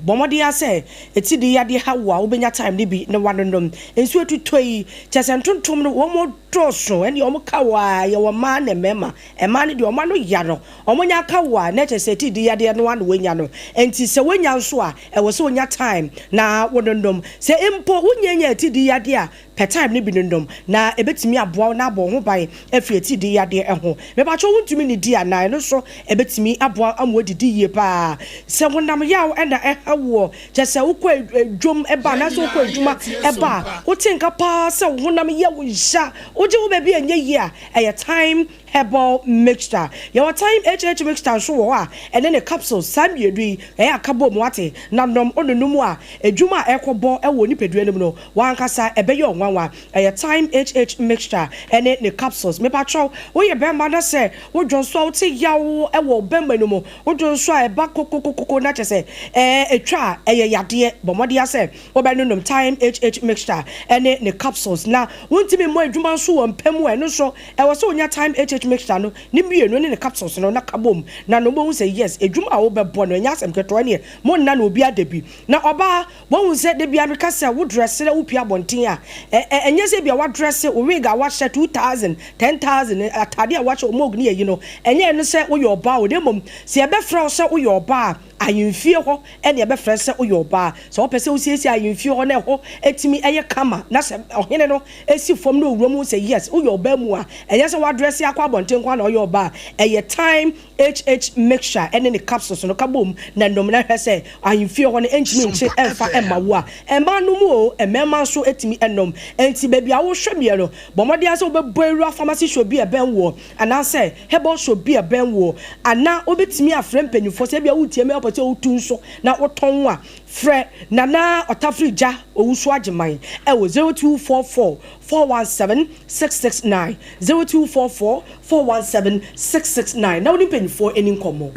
Bɔ mmɔden asɛ eti di yadeɛ ha wo a, wobɛnya Time no bi na wanonom. Nsuo tutɔ yi kyɛ sɛ ntontom no wɔn mo dɔɔso ɛne wɔn ka wo a, yɛwɔ mmaa ne mmarima. Mmaa no deɛ, wɔn ano ya no wɔn nya ka wo a, na kyɛ sɛ eti di yadeɛ no ano wɔnya no. Nti sɛ wɔnya nso a, ɛwɔ sɛ wɔnya Time na wɔnonom. Sɛ mpo wonya nya eti di yadeɛ a, pɛ Time no bi nonom na ebɛtumi aboa wo na abɔ wo ho ban afiri eti di yadeɛ ɛho. Mebatwɛ, wontumi ne di anaa, ɛno nso ebɛtumi aboa ama wadidi yie paa. Sɛ honam yaw ɛna ɛha woɔ, kyɛ sɛ wokɔ dwom ɛba anaasɛ wokɔ adwuma ɛba a, wote nka paa sɛ wo honam yɛ wo ya, wogye wo baabi a ɛnyɛ yie a, ɛyɛ Time Herbal Mixture. Yɛwɔ Time HH Mixture nso wɔ hɔ a ɛne ne capsules. Saa mmienu yi ɛyɛ aka bɔ mu ate na nom. Ononom a, adwuma a ɛkɔbɔ ɛwɔ nipadua no mu no, wankasa ɛbɛyɛ ɔnwanwa. Ɛyɛ Time HH Mixture ɛne ne capsules. Mepakyɛw, woyɛ bɛrima na sɛ wodwo nso a wote yaw ɛwɔ bɛrima no mu, wodwo nso a ɛba kokokokoko na kyɛ sɛ ɛtwa a, ɛyɛ yadeɛ. Bɔ mmɔden sɛ wobɛnonom Time HH Mixture ɛne ne capsules. Na wontumi mmɔ adwuma nso wɔ mpɛ mu a, ɛno nso ɛwɔ sɛ wonya Time HH Mixture no ne mmienu ne ne capsules no na ka bom na no wobɛhu sɛ yes, adwuma a wobɛbɔ no ɛnyɛ asɛm ketewa. Neɛ monna na obi ada bi na ɔbaa wɔhu sɛ de bia meka sɛ wo dress na wopie abɔnten a, ɛnyɛ sɛ bia wadress wo wig a wahyɛ 2000, 10,000 atade a wahyɛ ɔmɔg ne yɛyi no, ɛnyɛ ɛno sɛ woyɛ ɔbaa o, na mmom sɛ yɛbɛfrɛ wo sɛ woyɛ ɔbaa a, ahemfie hɔ ɛne yɛbɛfrɛ sɛ woyɛ ɔbaa. Sɛ wopɛ sɛ wosiesie ahemfie hɔ na ɛhɔ ɛtumi ɛyɛ kama na sɛ ɔhene no ɛsi fam na owura mu sɛ yes, woyɛ ɔbaa mu a, ɛnyɛ sɛ wadress akɔ abɔnten kwan na ɔyɛ ɔbaa. Ɛyɛ Time HH Mixture ɛne ne capsules no ka bom na nom na hwɛ sɛ ahemfie hɔ no ɛntumi nkye ɛmfa ɛma wo a ɛma no mu o. Mmarima nso ɛtumi ɛnom. Ɛnti baabi a wohwɛ mmiɛ no, bɔ mmɔden sɛ wobɛbɔ awura pharmacy shop bi ɛbɛn woɔ anaasɛ herbal shop bi ɛbɛn woɔ, anaa wobɛtumi afrɛ mpanyinfoɔ sɛ ebia wotie mi, wopɛ sɛ wotu nso na wotɔn a, frɛ Nana Ɔtafiri Gya Owusu Agyeman ɛwɔ 0244 417 669, 0244 417 669 na wode mpanyinfoɔ ani nkɔmmɔ.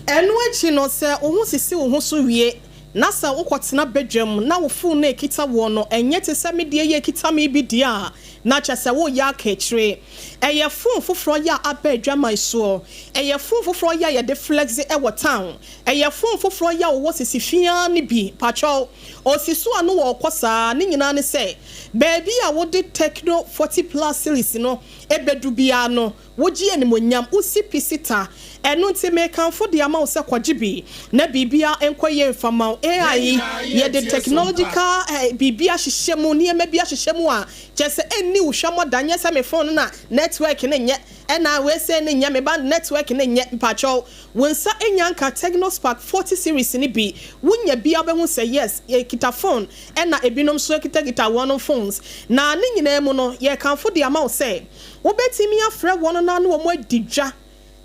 Ɛno akyi no, sɛ wo ho sisi wo ho so wie na sɛ wokɔtena badwam na wo phone no ekita woɔ no ɛnyɛ te sɛ medeɛ yɛ ekita me bi deɛ a, na kyerɛ sɛ woyɛ aka akyire. Ɛyɛ phone foforɔ yɛ a aba adwaman soɔ. Ɛyɛ phone foforɔ yɛ a yɛde flex ɛwɔ town. Ɛyɛ phone foforɔ yɛ a wɔwɔ sisi fiaa ne bi patwɛw osi so a no wɔ ɔkɔ saa. Ne nyinaa ne sɛ baabi a wode Tecno 40 Plus series no ɛbɛdu biara no. Wogye animuonyam, wosi pi si ta. Ɛno nti mekamfo de ama wo sɛ kɔgye bi na biribiara nkɔ yie mfa mma wo. AI yi, yɛde technological biribi ahyehyɛ mu, nneɛma bi ahyehyɛ mu a kyerɛ sɛ ɛnni wo hwammɔ da. Nyɛ sɛ me phone no na network no nyɛ, ɛna wei sei no nyɛ, me ba network no nyɛ. Mpakyɛw, wo nsa nnya nka Tecno Spark 40 series no bi. Wonya bi a wobɛhu sɛ yes, yɛkita phone ɛna ebinom nso kitakita wɔn phones. Na ne nyinaa mu no, yɛrekamfo de ama wo sɛ wobɛtumi afrɛ wɔn na ne wɔn adi dwa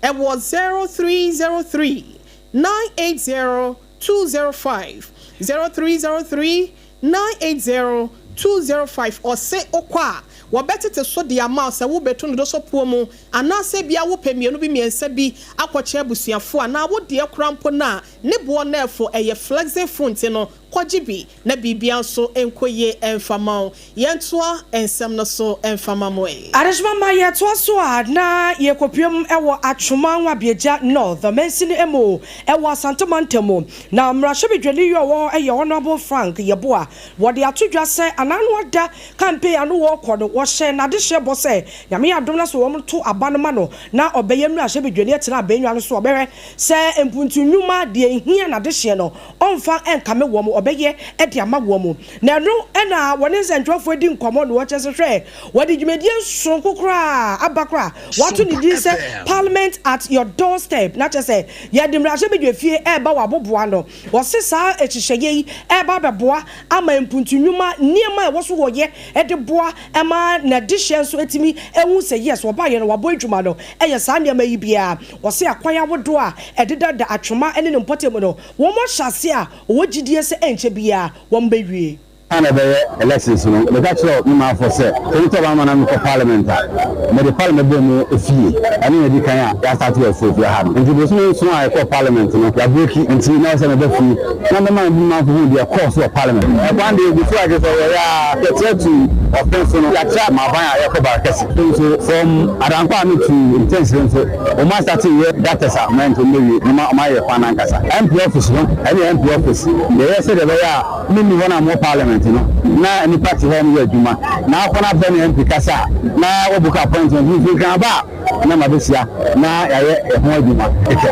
ɛwɔ 0303 980 205, 0303 980 205. Ɔse wokɔ a, wɔbɛtete so de ama wo sɛ wobɛtu no do so poɔ mu anaasɛ bia wopɛ mmienu bi mmiɛnsa bi akɔkyɛ abusuafoɔ anaa wodeɛ kora mpo no a, ne boɔ no ɛfo, ɛyɛ flexi phone, nti no kɔgye bi na biribia nso nkɔ yie ɛmfa ma wo. Yɛntoa nsɛm no so ɛmfa ma mo ɛ. Adesoma ma yɛtoa so a, na yɛkɔpiem wɔ Atwoma Nwabiagya North mansini mu ɛwɔ Asantema ntam, na mmarahyɛbadwani yi a ɔwɔ hɔ yɛ Honourable Frank Yeboah. Wɔde ato dwa sɛ anano ada campaign ano wɔrekɔ no, wɔhyɛ n'adehyɛ bɔ sɛ Nyame yɛ adom na so wɔn to aba no ma no na ɔbɛyɛ mmarahyɛbadwani atena abɛnwa no so, ɔbɛhwɛ sɛ mpuntu nnwuma deɛ ehia n'adehyeɛ no, ɔmfa nkame wɔn, ɔbɛyɛ de ama wɔn. Na ɛno ɛna wɔne nsɛntwerɛfoɔ di nkɔmmɔ no, wɔkyerɛ sɛ hwɛ, wɔde dwumadie nsonko koraa aba koraa, wɔato ne din sɛ "Parliament at Your Doorstep", na kyerɛ sɛ yɛde mmarahyɛbadwa fie ɛreba wɔ aboboa no. Wɔse saa nhyehyɛeɛ yi ɛreba abɛboa ama mpuntu nnwuma nneɛma a ɛwɔ so wɔyɛ de boa ma n'adehyeɛ nso atumi ehu sɛ yes, wɔbaeɛ no wɔabɔ adwuma no. Ɛyɛ saa nneɛma yi biara, wɔse akwan ahodoɔ a ɛdeda da Atwoma ne ne mpɔtam no, wɔn ahyɛ ase a wɔwɔ gyidie sɛ ɛnkyɛ biara wɔn bɛwie. Ana ɛbɛyɛ elections no, meka kyerɛ me maafo sɛ sɛ wotɔ ma na mekɔ parliament a, mede parliament bɔ mu efie. Ɛno na ɛdi kan a yɛastart wɔ afuo fie ha no. Nti bosome 7 a yɛkɔ parliament no, yɛabreak, nti na sɛ meba fie na mɛma me maafo hu deɛ kɔɔ so wɔ parliament. Ɛkwan deɛ egu so a kyerɛ sɛ yɛyɛ a yɛkyerɛ tu ɔfen so no, yɛakyerɛ maaban a yɛkɔ Barakɛse nso from Adankwa a no tu nkyɛnsere nso, wɔn astart yɛ gutters a ɔmo nso mbɛwie na ɔmo ayɛ kwan ankasa. MP office no, ɛne MP office yɛyɛ sɛdeɛ ɛbɛyɛ a menni hɔ na mo parliament no na nipa te hɔ no yɛ adwuma na akɔ na afɛ ne MP kasa a na wɔbook appointment mfiri kan ba a na ma bɛhyia na yɛayɛ ɛho adwuma kɛkɛ.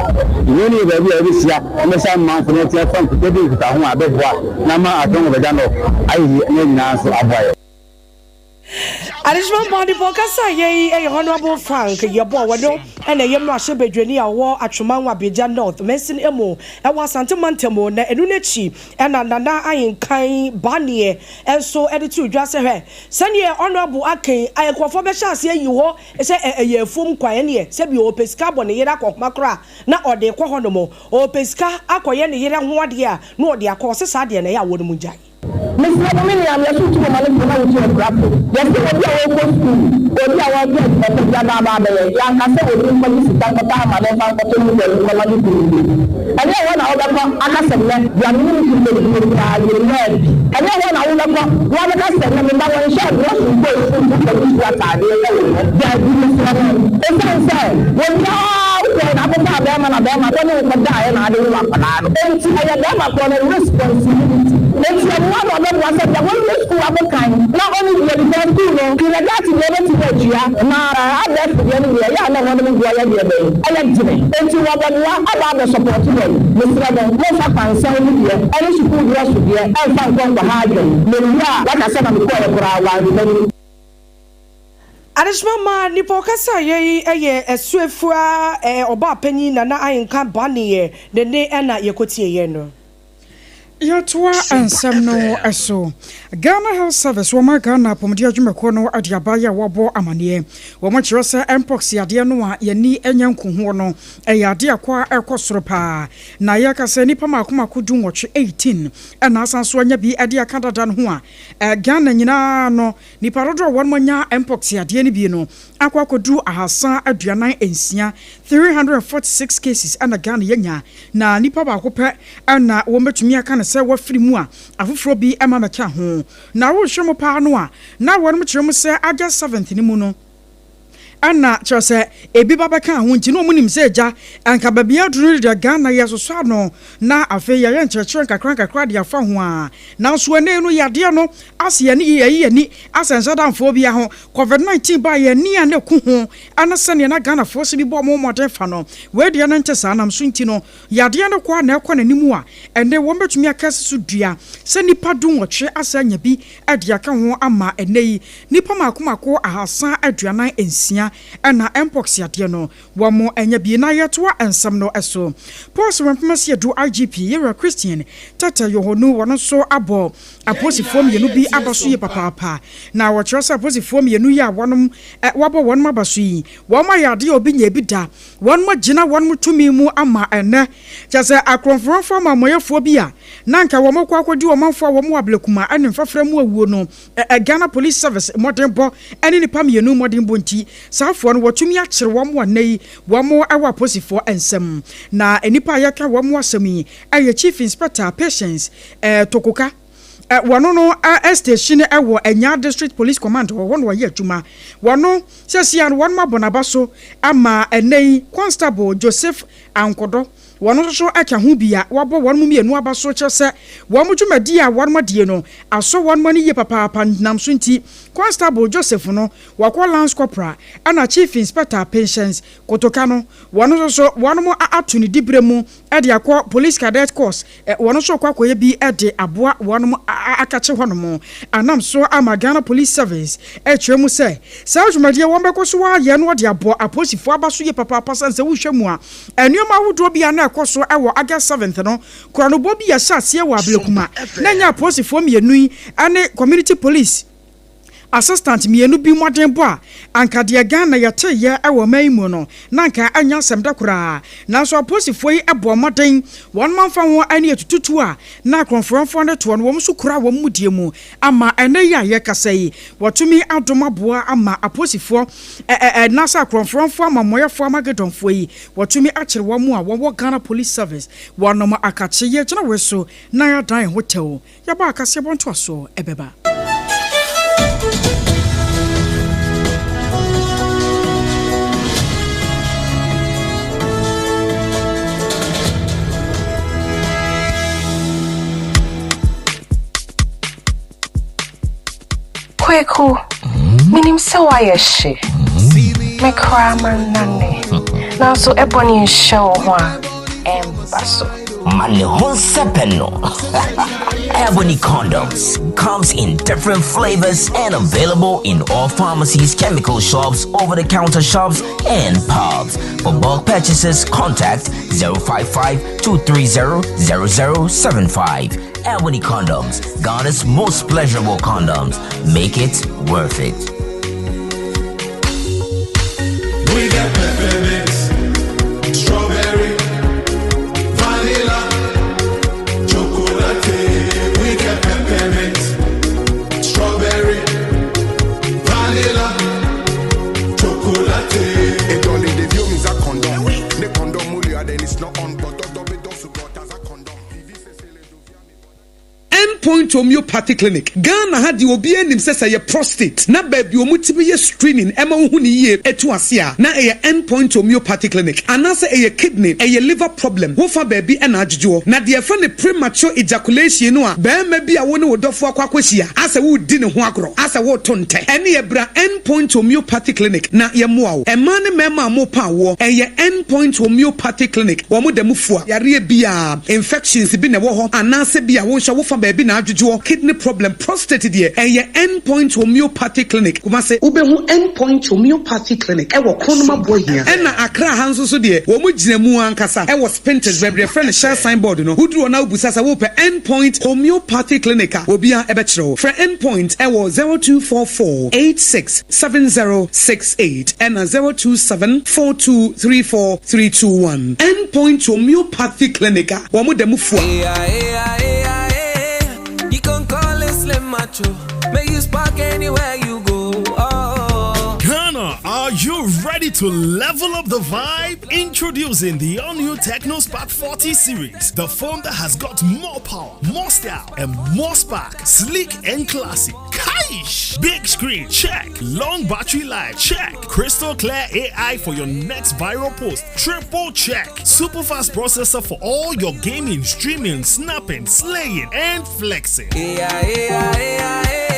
Wei ne yɛ baabi a yɛbɛhyia mmɛhyɛ amanfo no ɛte afa nkita di nkitaho a ɛbɛboa na ma atɔn bɛgya no ayɛ yie na nyinaa nso aboa yɛ. Adesima mmɔdebɔ kasa yɛ yi yɛ Honourable Frank Yeboah. Wɔno ɛna ɛyɛ mmarahyɛbadwani a ɔwɔ Atwoma Nwabiagya North mansin mu ɛwɔ Asante mantam. Na ɛno n'akyi ɛna Nana Ahenkan Baneɛ nso ɛde to dwa sɛ hwɛ sɛneɛ Honourable akan nkurɔfoɔ bɛhyɛ aseɛ yi hɔ sɛ ɛyɛ afuom kwan, ɛneɛ sɛbi ɔpɛ sika abɔ ne yere akɔhoma koraa na ɔde kɔ hɔ nom, ɔpɛ sika akɔyɛ ne yere ho adeɛ a na ɔde akɔ. Ɔse saa deɛ na ɛyɛ a wɔn mu gyae. Mesrɛ mo, me nua, yɛso tu mɔma no fo na wotu akurafo. Yɛse obi a wɔkɔ sukuu, obi a wɔpɛ adwuma pa bi aba aba abɛyɛ, yɛanka sɛ obi nkɔgye sika nkɔtɔ ama ne mfa nkɔtɔ ne baabi nkɔma ne kunu bi. Ɛnyɛ hɔ na wobɛkɔ aka sɛ nnɛ deɛ me ne me kunu bɛdie koraa yɛnyaa bi. Ɛnyɛ hɔ na wobɛkɔ na wabɛka sɛ nnɛ me ba wɔnhyɛ aborɔso nkɔɔ sukuu mpo kɔgye sukuu ataadeɛ ɛwɔ hɔ. Daabi, mesrɛ mo. Ɛsiane sɛ wɔbiara wokɔɛ na akɔfa bɛrima na bɛrima kɔ ne wo kɔdaeɛ na ade wo akwadaa no. Enti ɛyɛ bɛrima korɔ no responsibility. Enti ɛmmoa na ɔbɛboa sɛ deɛ wɔwie sukuu akɔ kan na ɔne deɛ, because sukuu no kindergarten deɛ ɔbɛtumi atua, na abɛɛfo deɛ no deɛ ɛyɛ a na ɛhɔ nom boɔ yɛ deɛ bɛn ɛyɛ dene. Enti wɔbɛboa aba abɛ support yɛn. Mesrɛ mo, momfa kwansɛn no deɛ ɛne sukuu deɛ so deɛ ɛmfa nkɔ nkɔha adwene. Mewie a waka sɛ na mekɔɛ koraa wɔanhwɛ m'anim. Adesoma ma nipa ɔkasa yɛ yi yɛ Asuafua ɔbaa panyin Nana Ahenka Baneɛ ne ne ɛna yɛkɔtie yɛn no. Yɛtoa nsɛm no so. Ghana Health Service, wɔma Ghana apɔmuden adwumakuo no de aba yɛ a wɔabɔ amanneɛ. Wɔn kyerɛ sɛ mpox yadeɛ no a yɛni anya nkohoɔ no, ɛyɛ adeɛ akɔ a ɛkɔ soro paa, na yɛka sɛ nnipa mako mako 18, 18, ɛna asan so anya bi de aka dada no ho a, Ghana nyinaa no, nipa dodoɔ a wɔn anya mpox yadeɛ no bi no akɔ akɔduru 346, 346 cases ɛna Ghana yɛnya, na nipa baako pɛ ɛna wɔn bɛtumi aka no sɛ wɔafiri mu a afoforɔ bi ɛma mɛka ho. Na wɔrehwɛ mu paa no a, na wɔn kyerɛ mu sɛ August 7th no mu no. Ɛna kyerɛ sɛ ebi ba bɛkaa ho nti na wɔn nim sɛ agya anka baabi aduru no deɛ Ghana yɛsosɔ ano na afei yɛyɛ nkyerɛkyerɛ nkakra nkakra de afa ho a nanso ɛnɛ yi no yadeɛ no ase yɛne yɛyi yɛn ani asɛ nhyɛ da mfa obiara ho. Covid 19 baa yɛn ani a na ɛku ho ɛne sɛdeɛ na Ghanafoɔ se bi bɔ wɔn mmɔden fa no wei deɛ no nte saa nam so nti no yadeɛ no kɔ a na ɛkɔ n'anim a ɛnɛ wɔn bɛtumi aka asi so dua sɛ nnipa dunwɔtwe asɛ anya bi de aka ho ama ɛnnɛ yi nnipa mmaako mmaako 346 na Mpox yadeɛ no wɔn anya bi. Na yɛtoa nsɛm no so. Paul Sewempem Asiedu IGP Yewura Christian Tetteh Yohonu wɔn nso abɔ apolisifoɔ mmienu bi aba so yie papaapa. Na wɔkyerɛ sɛ apolisifoɔ mmienu yi a wɔn wɔabɔ wɔn aba so yi wɔn ayɛ adeɛ a obi nyɛɛ bi da. Wɔn agyina wɔn tumi mu ama ɛnnɛ kyerɛ sɛ akorɔmfoɔmfoɔ amamɔyɛfoɔ bi a na anka wɔrekɔ akɔdi ɔmanfoɔ a wɔwɔ Ablekuma ne mfrafra mu awuo no, Ghana Police Service mmɔdenbɔ ne nnipa mmienu mmɔdenbɔ nti, saa afoɔ no wɔatumi akyere wɔn a nnɛ yi wɔn wɔ apolisifoɔ nsam. Na nnipa a yɛreka wɔn asɛm yi yɛ Chief Inspector Patience Tokoka, wɔno no station wɔ Anyaa District Police Command hɔ, hɔ na ɔyɛ adwuma. Wɔno seesei ara no wɔn abɔ n'aba so ama ɛnnɛ yi Constable Joseph Ankodɔ, Wɔn nso so ka ho bi a wɔabɔ wɔn mmienu aba so kyerɛ sɛ wɔn dwumadi a wɔn adie no asɔ wɔn ani yie papaapa nam so nti Constable Joseph no wakɔ Lance Corporal ɛna Chief Inspector Patience Kotoka no wɔn nso so wɔn ato ne diberɛ mu de akɔ Police Cadet Course wɔn nso rekɔ akɔyɛ bi de aboa wɔn akakye hɔnom anam so ama Ghana Police Service rekyerɛ mu sɛ saa dwumadie wɔn bɛkɔ so ayɛ no de abɔ apolisifoɔ aba so yie papaapa sane sɛ wohwɛ mu a Nneɛma ahodoɔ bi a na ɛkɔ so wɔ August 7th no, korɔnobɔ bi a ɛhyɛ aseɛ wɔ Ablekuma na ɛnyɛ apolisifoɔ mmienu yi ne Community Police Assistant mmienu bi mmɔdenbɔ a, anka deɛ Ghana yɛteeɛ wɔ ɔman yi mu no, na anka ɛnyɛ asɛm dɛ koraa. Nanso apolisifoɔ yi bɔɔ mmɔden, wɔn amfa ho ne atututuo a na akorɔmfoɔmfoɔ no toɔ no, wɔn nso kuraa wɔn mudie mu ama ɛnnɛ yi a yɛrekasa yi, wɔatumi adom aboa ama apolisifoɔ anaasɛ akorɔmforɔmfoɔ amammoyɛfoɔ Armageddonfoɔ yi, wɔatumi akyere wɔn a wɔwɔ Ghana Police Service, wɔnom akakye. Yɛgyina wei so na yɛadan yɛn ho tɛw, yɛbɔ akaseɛbɔ ntoasoɔ ɛbɛba. Kweku, menim sɛ woayɛ hye. Me koraa mannane. Nanso ɛbɔ ne nhyɛ wo ho a, ɛmba so. Ma ne ho nsɛpɛ no. Ebony condoms comes in different flavors and available in all pharmacies, chemical shops, over-the-counter shops, and pubs. For bulk purchases, contact 055 230 0075. Ebony Condoms, Ghana's most pleasurable condoms. Make it worth it. We got peppermint, strawberry, vanilla, chocolate. We got peppermint, strawberry, vanilla, chocolate. End Point Homeopathy Clinic, Ghana ha deɛ obiara nim sɛ sɛ ɛyɛ prostate na baabi a wɔtumi yɛ screening ma wohu no yie to ase a, na ɛyɛ End Point Homeopathy Clinic. Anaasɛ ɛyɛ kidney, ɛyɛ liver problem, wofa baabi na adwodwoɔ. Na deɛ yɛfrɛ no premature ejaculation no a barima bi a wo ne wo dɔfoɔ akɔ akɔhyia asɛ woredi ne ho agorɔ, asɛ woreto ntɛ, ɛneɛ bra End Point Homeopathy Clinic na yɛmmoa wo. Mmaa ne mmarima a morepa awoɔ, ɛyɛ End Point Homeopathy Clinic, wɔn da mu fua yareɛ biara. Infections bi na ɛwɔ hɔ anaasɛ bi a wo nso wofa baabi na adwodwoɔ, kidney problem, prostate deɛ ɛyɛ End Point Homeopathy Clinic, Kumasi. Wobɛhu End Point Homeopathy Clinic wɔ Kronum Aboahia. Ɛna Accra ha nso so deɛ wɔn gyina mu ankasa wɔ Spintex baabi deɛ yɛfrɛ no Shell sign board no, woduru hɔ na wobisa sɛ wopɛ End Point Homeopathy Clinic a obiara bɛkyerɛ wo. Frɛ End Point wɔ 0244 86 7068 ɛna 027 4234 321. End Point Homeopathy Clinic a wɔn da mu fua. You can call it Slim Macho. Make you spark anywhere you go. Oh. Ghana, are you ready to level up the vibe? Introducing the all-new Tecno Spark 40 series, the phone that has got more power, more style, and more spark. Sleek and classy. Kai! Eish! Big screen, check. Long battery life, check. Crystal clear AI for your next viral post, triple check. Super fast processor for all your gaming, streaming, snapping, slaying, and flexing. Yeah, yeah, yeah, yeah.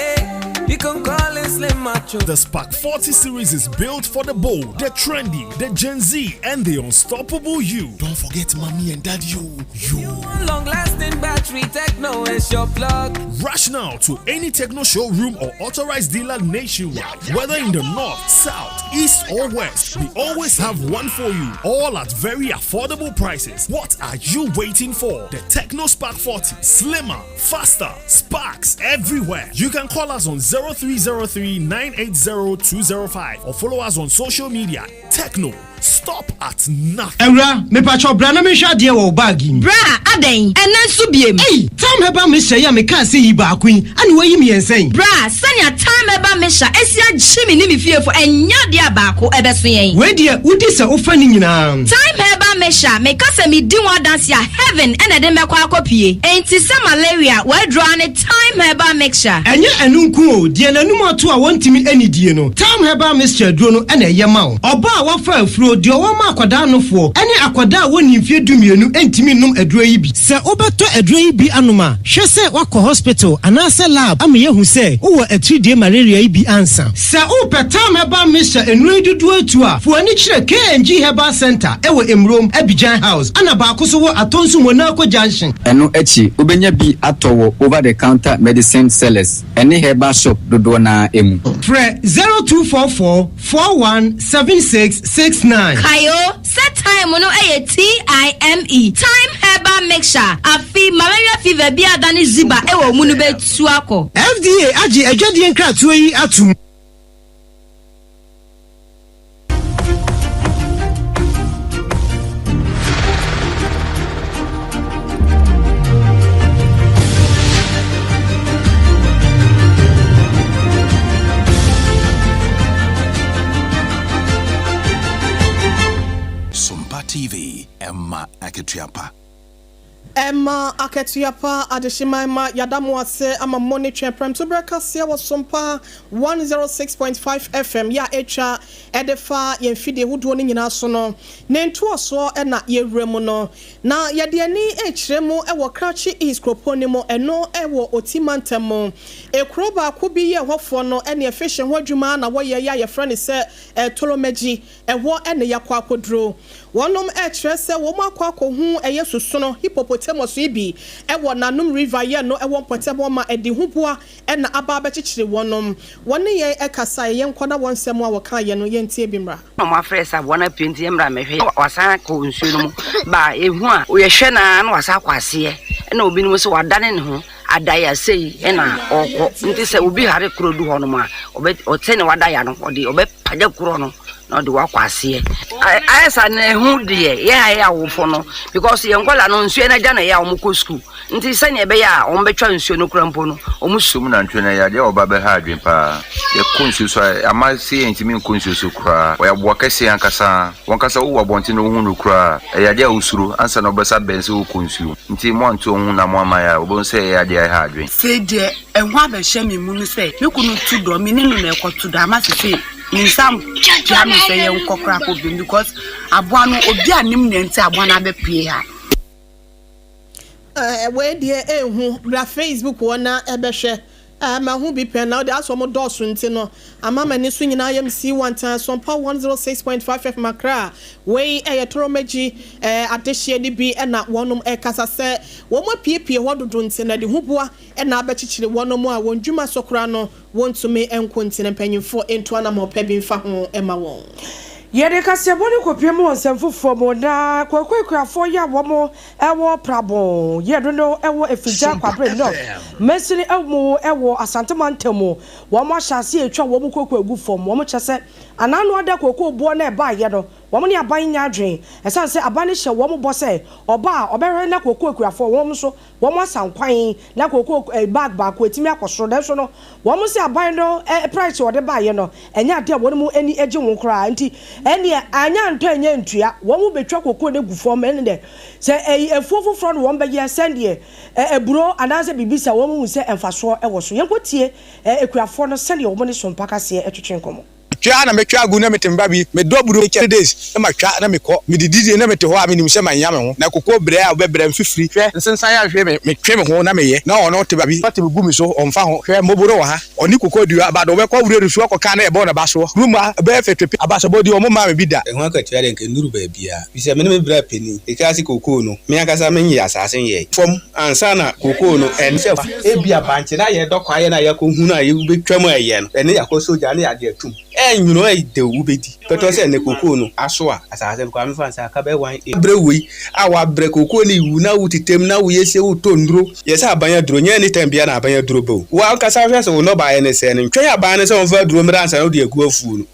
You can call it Slim Macho. The Spark 40 series is built for the bold, the trendy, the Gen Z, and the unstoppable you. Don't forget mommy and daddy, you. You. Long lasting battery, Tecno is your plug. Rush now to any Tecno showroom or authorized dealer nationwide. Whether in the north, south, east, or west, we always have one for you. All at very affordable prices. What are you waiting for? The Tecno Spark 40. Slimmer, faster, sparks everywhere. You can call us on 0303 980 205 or follow us on social media. Tecno, stop at nothing. Awura, mepakyɛw bra na menhwɛ adeɛ wɔ wo bag yi mu. Bra, adɛn? Ɛnnɛ nso biem? Ei! Tam Herbal Mixture yi a mekaa sɛ yi baako yi, ɛna woayi mmiɛnsa yi? Bra, sɛnea Tam Herbal Mixture asi agye me ne me fiefo, ɛnyɛ adeɛ a baako ɛbɛso yɛn. Wei deɛ, wodi sɛ wofa ne nyinaa. Thyme Herbal Mixture, meka sɛ medi ho adanse a, heaven na ɛde mɛkɔ akɔpue. Enti sɛ malaria, w'aduro ara ne Thyme Herbal Mixture. Ɛnyɛ ɛno nko o, deɛ n'anum ato a wɔntumi nnidie no, Thyme Herbal Mixture aduro no na ɛyɛ ma wo. Ɔbaa a wafa afuro, deɛ ɔwɔ ma akwadaa nofoɔ, ne akwadaa a wɔnnii mfeɛ dumienu ntumi nnom aduro yi bi. Sɛ wobɛtɔ aduro yi bi anom a, hwɛ sɛ woakɔ hospital anaasɛ lab ama yɛahu sɛ wowɔ atiridie malaria yi bi ansa. Sɛ wopɛ Thyme Herbal Mixture nnuro yi dodoɔ atu a, fa w'ani kyerɛ KNG Herbal Centre wɔ Emurom, Abidjan House, ɛna baako nso wɔ Atonsu Monaco Junction. Ɛno akyi, wobɛnya bi atɔ wɔ over the counter medicine sellers ne herbal shop dodoɔ no ara mu. Frɛ 0244 41 76 69. Kae o, sɛ thyme no yɛ TIME, Thyme Herbal Mixture, afe malaria fever bi a adane ziba wɔ wo mu no bɛtu akɔ. FDA agye adwadie nkratoɔ yi atom. Sompa TV, ɛma akatua pa. Ɛma akatua pa Adehyeman ma yɛada mo ase ama mo ne twɛn prɛmtoberɛ kaseɛ wɔ Sompa 106.5 FM yɛ a ɛtwa de fa yɛn mfidie hodoɔ no nyinaa so no ne ntoasoɔ na yɛwura mu no. Na yɛde ani rekyerɛ mu wɔ Krachi East kuropɔn no mu, ɛno wɔ Oti mantam mu. Ekuro baako bi yɛ ɛhɔfoɔ no neɛ fishing ho adwuma na wɔyɛ yɛ a yɛfrɛ no sɛ Tolomagyi, ɛhɔ na yɛakɔ akɔduro. Wɔnom rekyerɛ sɛ wɔn akɔ akɔhu ɛyɛ susono, hippopotamus, yi bi wɔ Nanom River yɛ no wɔ mpɔtam hɔ ma ɛde huboa na aba abɛkyekyere wɔnom. Wɔne yɛn kasaeɛ, yɛnkɔ na wɔn nsɛm a wɔkaeɛ no yɛntie bi mmra. Na ɔmo afrɛ sɛ aboa no apue nti yɛmmra mmɛhwɛ. Wasan akɔ nsuo no mu ba a, yɛhu a yɛhwɛ no ara na wasan akɔ aseɛ. Ɛna obinom nso wadane ne ho adaya sei ɛna ɔrekɔ. Nti sɛ obi hare korɔ du hɔnom a, ɔbɛ sɛnea wadaya no ɔde ɔbɛpagya korɔ no na ɔde wakɔ aseɛ. Ayɛ saa no ɛho deɛ yɛn a yɛyɛ awofo no because yɛn nkwadaa no nsuo no agya na ɛyɛ a wɔkɔ sukuu. Nti sɛnea ɛbɛyɛ a wɔbɛtwa nsuo no koraa mpo no, wɔn. Sum nantwie no ɛyɛ adeɛ a ɔba bɛha adwene paa. Yɛkɔ nsuo so a, ama sɛ yɛntumi nkɔ nsuo so koraa. Ɔyɛ aboa kɛseɛ ankasa. Wankasa wowɔ abɔnten na wohu no koraa a, ɛyɛ adeɛ a wosuro ansa na wobɛsa abɛn sɛ wokɔ nsuo. Nti moanto ho na moamma yɛ a, wobɛhu sɛ ɛyɛ adeɛ a ɛha adwene. Sei deɛ ɛho abɛhyɛ me mu ne sɛ me kunu tu dɔ me ne no na ɛkɔto dɔ ama sesei me nsa mpia me sɛ yɛnkɔ koraa kɔ biom because aboa no obi a nim nea nti aboa no abɛpue ha. Eh wei deɛ ɛnhu, bra Facebook hɔ na bɛhwɛ. Eh mahu bi pɛn na wode asɛ ɔmo dɔɔso nti no ama m'ani so nyinaa ayɛ me sii wantan. Asɔmpa 106.5 FM Accra, wei ɛyɛ Toromagyi eh adehyeɛ no bi na wɔnom ɛkasa sɛ wɔn apiepie hɔ dodo nti no ɛde huboa na abɛkyekyere wɔnom a wɔn dwuma so koraa no Wontumi nko nti no mpanyimfo ntu anammɔn pa bi mfa ho mma wɔn. Yɛde kaseɛbɔ no kɔpue mu wɔ nsɛm foforɔ mu, na Kwaku akuafoɔ yi a wɔn wɔ Prabong yɛ no no wɔ Afigya Kwabre North mansini mu wɔ Asante mantam mu, wɔn ahyɛ aseɛ retwa wɔn kooko agu fam. Wɔn kyerɛ sɛ anaa no ada kooko boɔ no a ɛbaeɛ no, wɔn ne aban nyɛ adwene ɛsiane sɛ aban no hyɛ wɔn bɔ sɛ ɔba a ɔbɛhwɛ na kookoo akuafoɔ wɔn nso wɔn asan kwan na kookoo bag baako atumi akɔ soro nanso no wɔn se aban no price a ɔde baeɛ no ɛnyɛ adeɛ a wɔn mu ani gye ho koraa nti ɛnneɛ anyɛ antɔ ɛnyɛ ntua wɔn bɛtwa kookoo no agu fam ɛne dɛ sɛ ɛyi afuo foforɔ no wɔn bɛyɛ sɛdeɛ aburo anaasɛ biribi sɛ wɔn hu sɛ mfasoɔ wɔ so. Yɛnkɔ tie akuafoɔ no sɛdeɛ wɔn ne Sompa kaseɛ twetwe nkɔmmɔ. Twa na metwa agu na mete me ba bi medɔ aburo kyɛ days na matwa na mekɔ medidi die na mete hɔ a menim sɛ manya me ho na koko brɛ a wobɛbrɛ mfifiri hwɛ nsensan ahwe me metwe me ho na meyɛ na ɔno te ba bi ɔte me gu me so ɔmfa ho hwɛ mmoboro wɔ ha ɔne koko dua ba do wobɛkɔ wura nsuo akɔka na ɛbɔ na ba soɔ room a ɛbɛyɛ fɛ twepe abasabɔ di ɔmo mmaa me bi da. Ɛho akatua deɛ nka ɛnnuru baabiara, ɛfiri sɛ me ne me bra panin, Ekuraase kookoo no, me ankasa menyee asaase nyɛe fam ansa na kookoo no ɛne. Ebia bankye no a yɛdɔ kwaeɛ no a yɛakɔhunu a yɛbɛtwam a ɛyɛ no, ɛne yɛakɔ so gya ne yɛade atum. Ɛnwono ɛyɛ dɛw wobɛdi. Pɛtɔ sɛ ɛnnɛ kookoo no aso a, asaase no koraa memfa nsa aka bɛyɛ one acre. Abrɛ wei a wabrɛ kookoo no rewu na wotetem na woyɛ sei wotɔ nnuro. Yɛ sɛ aban aduro, nyɛ anytime biara na aban aduro ba o. Wo ankasa hwɛ sɛ wo nnɔbaeɛ no sɛɛ no, ntwɛn aban no sɛ ɔmfa aduro mmra ansa na wode agu afuo no.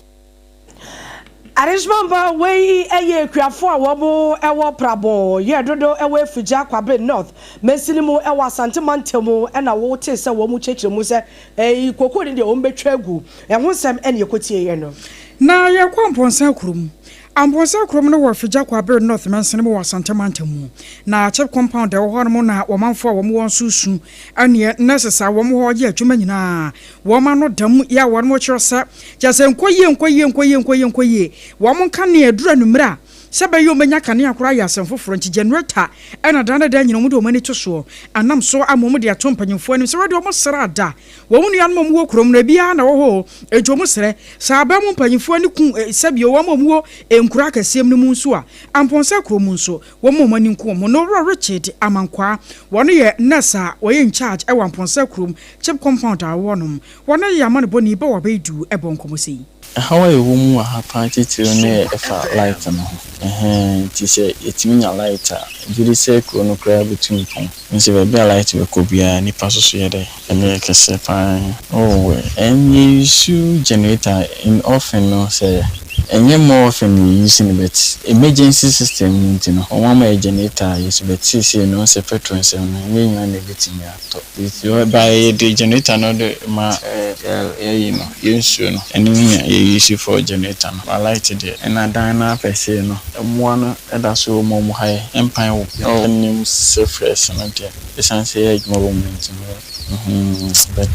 Adehyemma wei yɛ akuafo a wɔn wɔ Prabo yɛ dodo wɔ Afigya Kwabre North mansini mu wɔ Asante mantam mu na wo tee sɛ wɔn kyerɛkyerɛ mu sɛ ɛyi kokoo no deɛ wɔn bɛtwa agu ɛho nsɛm ɛne ɛkɔ tie yɛ no. Na yɛkɔ Amponsah kurom. Amponsah kurom no wɔ Afigya Kwabre North mansini mu wɔ Asante mantam mu. Na chip compound a ɛwɔ hɔ nom na wɔmanfoɔ a wɔn wɔ nso su ɛneɛ nurses a wɔn hɔ yɛ adwuma nyinaa Wɔn ano da mu yɛ a wɔn kyerɛ sɛ, kyerɛ sɛ nkɔ yie, nkɔ yie, nkɔ yie, nkɔ yie, nkɔ yie. Wɔn nkanea aduru anwummerɛ a, sɛ ɛbɛyɛ wɔbɛnya kanea koraa yɛ asɛm foforɔ nti generator na daa ne daa nyina wɔde wɔn ani to soɔ. Anam so ama wɔde ato mpanyinfoɔ anim sɛ wɔde wɔn srɛ ada. Wɔn nuanom a wɔwɔ kurom no ebiara na ɛwɔ hɔ o, enti wɔn srɛ sɛ aban mu mpanyinfoɔ ani ku sɛbio wɔn a wɔwɔ nkuro akɛseɛ mu no mu nso a, Amponsah kuro mu nso Wɔn a wɔn ani nku wɔn ho no, Owura Richard Amankwaa, wɔn yɛ nurse a wɔyɛ in charge wɔ Amponsah kurom, Chip compound a wɔwɔ nom. Wɔn yɛ amanebɔni bɛ wɔ abɛɛdu bɔ nkɔmmɔ sei. Ɛhaw a ɛwɔ mu wɔ ha paa titiriw no yɛ ɛfa light no ho. Ɛhɛɛ, nti sɛ yɛtumi nya light a, megye di sɛ kuro no koraa bɛtu mpɔn. Wohu sɛ baabi a light bɛkɔ biara, nnipa nso so yɛ dɛ? Ɛbɛyɛ kɛseɛ paa. Oh, ɛn yɛ use generator in often no sɛ ɛnyɛ more often na yɛ use no but emergency system no nti no wɔn ama yɛ generator a yɛ use but seesei no wohu sɛ petrol nsɛm no ɛnyɛ nyinaa na ɛbɛtumi atɔ nti by yɛde generator no de ma yɛyi no yɛ nsuo no ɛno na yɛ use for generator no but light deɛ ɛna dan no ara pɛsee no mmoa no da so wɔ mu a wɔn ha yɛ mpan wɔ oh nim sɛ fresh no deɛ. Esiane sɛ yɛyɛ adwuma wɔ mu nti no mm but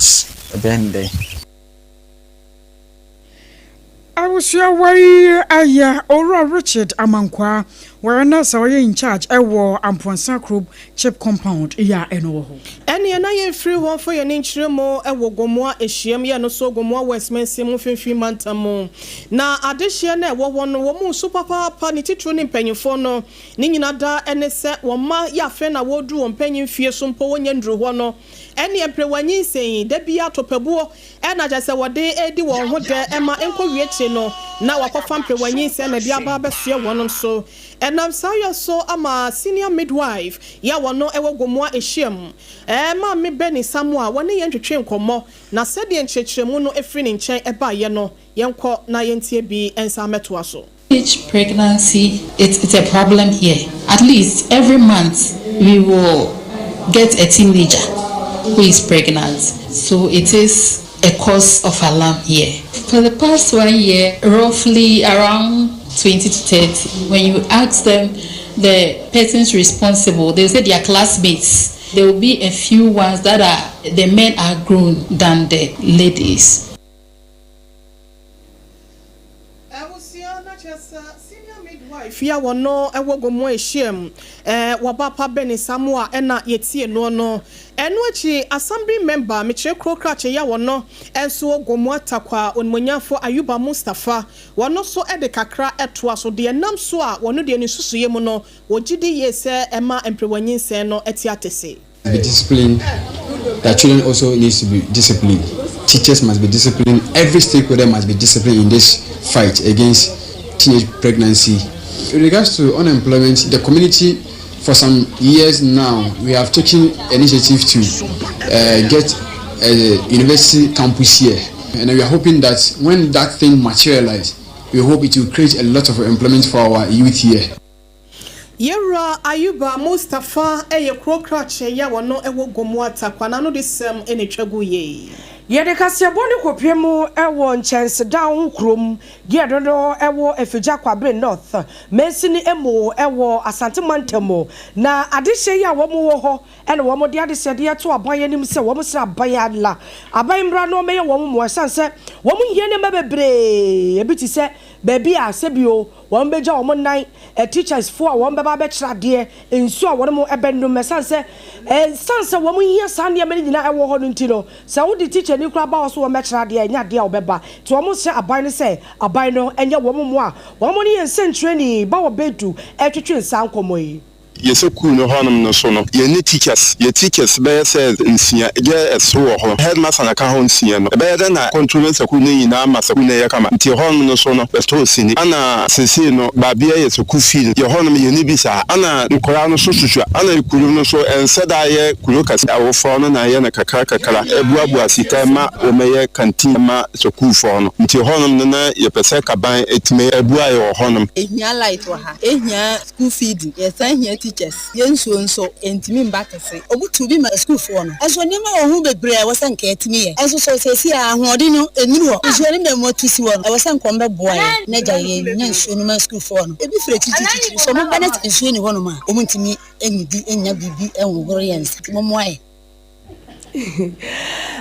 ɛbɛyɛ no dɛn. Abusua wei yɛ Owura Richard Amankwaa, wɔyɛ nurse a ɔyɛ in charge wɔ Amponsah Kurom Chip Compound yi a ɛno wɔ hɔ. Ɛneɛ na yɛmfiri hɔ mfa yɛn ani nkyerɛ mu wɔ Gomoa ahyiam yɛ no so Gomoa West mansin mu mfimfini mantam mu. Na adehyeɛ no a ɛwɔ hɔ no wɔn resu papaapa ne titiriw ne mpanyimfoɔ no Ne nyina daa ne sɛ wɔn mma yɛ afei na wɔreduru wɔn mpanyin mfie so mpo wɔnnya nnuru hɔ no, ɛnneɛ mperewa nyinsɛn yi, da biara tɔpabuo na kyerɛ sɛ wɔde redi wɔn ho dɛ ma ɛnkɔwie akyire no na wɔakɔfa mperewa nyinsɛn na ɛde aba abɛsoɛ wɔn so. Ɛnam saa yɔ so ama Senior Midwife yi a wɔno wɔ Gomoa Ehyiam, Maame Benny Samoa, wɔne yɛn twetwee nkɔmmɔ na sɛdeɛ nkyerɛkyerɛmu no firi ne nkyɛn baeɛ no, yɛnkɔ na yɛntie bi nsan mmɛtoa so. Each pregnancy it's it's a problem here at least every month we will get a teenager who is pregnant so it is a cause of alarm here. For the past one year roughly around 20 to 30 when you ask them the persons responsible they will say their classmates there will be a few ones that are the men are grown than the ladies. Abusua na kyerɛ sɛ senior midwife yi a wɔno wɔ Gomoa ehyiam wɔ Abapa Beni Samoa na yɛtie noɔ no. Ɛno akyi assembly member mekyerɛ kuro krakye yi a wɔno nso wɔ Gomoa Tarkwa Onimuonyamfoɔ Ayuba Mustapha wɔno nso de kakra toa so deɛ ɛnam so a wɔno deɛ ne nsusuiɛ mu no wɔgyedi yie sɛ ɛma mperewa nyinsɛn no te atese. Be disciplined. The children also needs to be disciplined. Teachers must be disciplined. Every stakeholder must be disciplined in this fight against teenage pregnancy. In regards to unemployment, the community for some years now, we have taken initiative to uh, get a university campus here. And we are hoping that when that thing materializes, We hope it will create a lot of employment for our youth here. Yɛwura Ayuba Mustapha yɛ kuro krakye yi a wɔno wɔ Gomoa Tarkwa n'ano de sɛm na ɛtwa gu yei. Yɛde kaseɛbɔ no kɔpue mu wɔ Nkyɛnsedan ho kurom deɛ ɛno no wɔ Afigya Kwabre North mansini mu wɔ Asante mantam mu. Na adehyeɛ yi a wɔn wɔ hɔ na wɔn de adesrɛdeɛ to aban anim sɛ wɔn srɛ aban ala aban mmra na wɔmmɛyɛ wɔn mmoa ɛsiane sɛ wɔn hia nneɛma bebree ebi te sɛ baabi a sɛbio wɔn bɛgya wɔn nan, teachers foɔ a wɔn bɛba abɛkyerɛ adeɛ, nsuo a wɔn bɛnom ɛsiane sɛ ɛsiane sɛ wɔn hia saa nneɛma no nyinaa ɛwɔ hɔ no nti no sɛ wode teacher ni koraa ba hɔ so wɔn bɛkyerɛ adeɛ a ɛnyɛ adeɛ a wɔbɛba nti wɔn srɛ aban no sɛ aban no nyɛ wɔn mmoa wɔn ne yɛn nsɛnkyerɛni ba wɔ bɛdu ɛretwetwe saa nkɔmmɔ yi. Yɛ sukuu no hɔnom no so no, yɛnni teachers. Yɛ teachers bɛyɛ sɛ nsia, gɛ ɛso wɔ hɔ, headmaster na ka ho nsia no. Ɛbɛyɛ dɛn na control sukuu no nyinaa ma sukuu no yɛ kama? Nti hɔnom no so no, bɛtɔɔ sini. Ana seesei no, baabia yɛ sukuu fie no, yɛ hɔnom yɛnni bi saa. Ana nkwadaa no so susua. Ana kuro no so ɛnsɛ da yɛ kuro kɛse. Awofoɔ no na yɛ no kakra kakra, ɛbuabua sika ma wɔmɛyɛ canteen ma sukuufoɔ no. Nti hɔnom no na yɛpɛ sɛ kaban ɛtumi ɛbua yɛ wɔ hɔnom. Ɛhia light wɔ ha, ɛhia school feeding, yɛsan hia teachers, yɛn nsuo nso ɛntumi mba kɛse. Ɔmo tu bi ma sukuufoɔ no. Nso nneɛma wɔ ho bebree a ɛwɔ sɛ nka yɛtumi yɛ. Nso so seesei a ahoɔden no ɛnnuru hɔ. Nsuo no mmom atu si hɔ no, ɛwɔ sɛ nka ɔmo bɛboa yɛn na agya yɛn nya nsuo no ma sukuufoɔ no. Ebi firi akyirikyirikyiri, sɛ ɔmo ba na sɛ nsuo nni hɔnom a, ɔmo ntumi nnidi nnya biribi nhohoro yɛn nsa. Nti mommoa yɛn.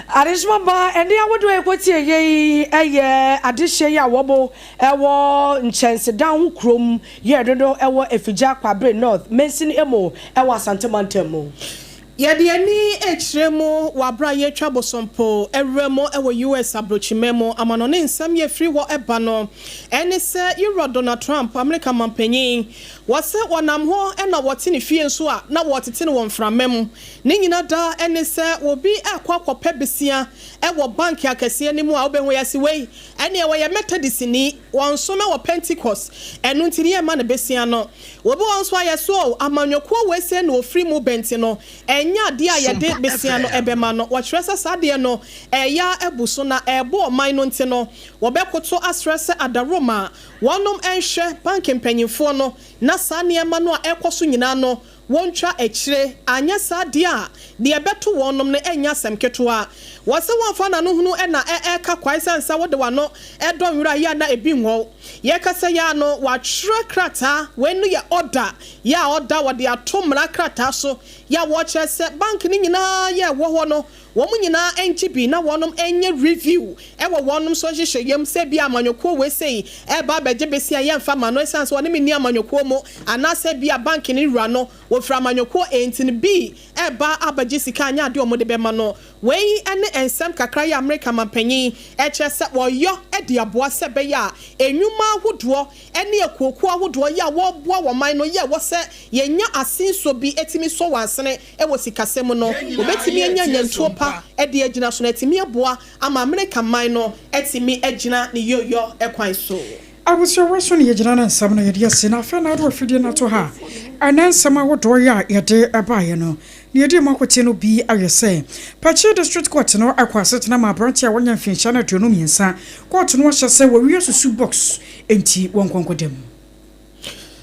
Adesoma ba ɛnne ahodoɔ a yɛkɔtie yɛ yi yɛ adehyeɛ yi a wɔn wɔ nkyɛnsedan ho kurom yɛ dodo wɔ Afigya Kwabre North mansini mu wɔ Asante mantam mu. Yɛde ani rekyerɛ mu wɔ aberɛ a yɛretwa bosompo awura mu wɔ US abrokyiman mu amanɔne nsɛm yi a ɛfiri hɔ ba no ɛne sɛ Yewura Donald Trump Amerika manpanyin wɔ sɛ wɔnam hɔ na wɔte ne fie nso a na wɔretete no wɔ mframa mu Ne nyina daa ɛne sɛ obi ɛkɔ akɔpɛ besia wɔ bank akɛseɛ no mu a wobɛhu yɛse wei ɛneɛ ɔyɛ Methodistni wɔnsom wɔ Pentecost ɛno nti ne yɛmma no besia no. Obi wɔ hɔ nso a yɛse oh amanyɔkuo wei sei na ɔfiri mu bɛnti no ɛnyɛ adeɛ a yɛde besia no ɛbɛma no. Wɔkyerɛ sɛ saa adeɛ no ɛyɛ ara abu so na ɛɛbo ɔman no nti no wɔbɛkoto asrɛ sɛ adaworoma wɔnom nhwɛ bank mpanyinfoɔ no na saa nneɛma no a ɛrekɔ so nyinaa no Wɔntwa akyire, anyɛ saa deɛ a, deɛ ɛbɛto wɔnom no ɛnyɛ asɛm ketewa. Wɔse wɔmfa n'ano hunu na ɛreka kwa ɛsiane sɛ wode w'ano dɔ nwera yɛ a na ebi nwɔ wo. Yɛkasa yi ara no, wɔatwerɛ krataa, wei no yɛ order, yɛ a order wɔde ato mmara krataa so, yɛ a wɔkyerɛ sɛ bank no nyinaa yɛ ɛwɔ hɔ no, wɔn nyinaa ngye bi na wɔnom nyɛ review wɔ wɔnom nso nhyehyɛeɛ mu sɛ ebia amanyɔkuo wei sei reba abɛgye besia yɛmfa ma no ɛsiane sɛ ɔne me nni amanyɔkuo mu anaasɛ ebia bank no wura no wɔfiri amanyɔkuo A nti no B reba abɛgye sika anyɛ adeɛ a wɔde bɛma no. Wei ne nsɛm kakra yi a Amerika manpanyin kyerɛ sɛ wɔyɔ de aboa sɛ ɛbɛyɛ a nnwuma ahodoɔ ne akuokuo ahodoɔ yi a wɔreboa wɔn man no yɛ wɔ sɛ yɛnya asensuo bi tumi sɔ wɔn asene wɔ sikasɛm mu no, wɔbɛtumi anya nyantuo pa de agyina so na atumi aboa ama Amerika man no atumi agyina ne yieyɔ kwan so. Abusua so na yɛgyina na nsɛm no yɛde asi na afei na wode w'afidie no ato ha a ɛnɛ nsɛm ahodoɔ yi a yɛde baeɛ no na yɛdi mu akotie no bi ayɛ sɛ Pakyi District Court no kɔ asetena ma aberanteɛ a wanya mfinhyia no 23 Court no ahyɛ sɛ wɔwia susu box enti wɔnkɔ nkɔda mu.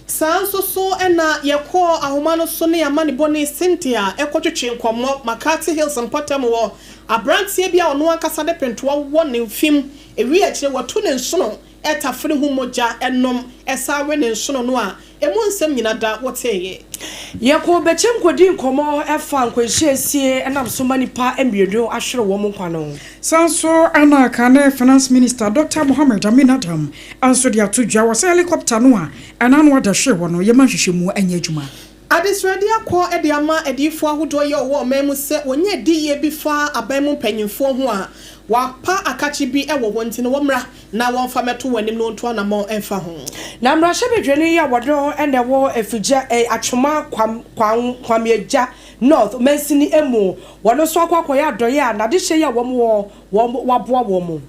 Saa nso so na yɛkɔɔ ahoma no so ne amanebɔ ne Cynthia kɔtwetwee nkɔmmɔ McCarthy Hills mpɔtam hɔ. Aberanteɛ bi a ɔno ankasa de pentoa wɔ ne mfe mu, ɛwie akyire watu ne nsono tafere ho mogya nom san we ne nsono no a ɛmu nsɛm nyina da woteeɛ. Yɛkɔɔ Bɛkyɛm kɔdii nkɔmmɔ faa nkwanhyia a asie nam so ma nnipa mmienu ahwere wɔn nkwa no ho. Saa nso na kane Finance Minister Dɔkta Mohammed Amin Adam nso de ato dwa wɔ sɛ helicopter no a ɛna ano ada hwee hɔ no yɛma nhwehwɛmu nyɛ adwuma. Adesrɛdeɛ akɔ de ama adiyifoɔ ahodoɔ yi a wɔwɔ ɔman mu sɛ wɔnya adiyie bi fa aban mu mpanyinfoɔ ho a wɔapa akakye bi wɔ hɔ nti no wɔmmra na wɔmfa mmɛto wɔn anim na wɔntu anammɔn mfa ho. Na mmarahyɛbadwani yi a wɔno na ɛwɔ Afigya eh, Atwoma Kwam Kwam Kwamiagya North mansini mu, wɔno nso akɔ akɔyɛ adɔeɛ a n'adehyeɛ yi a wɔn wɔ wɔn wɔaboa wɔn.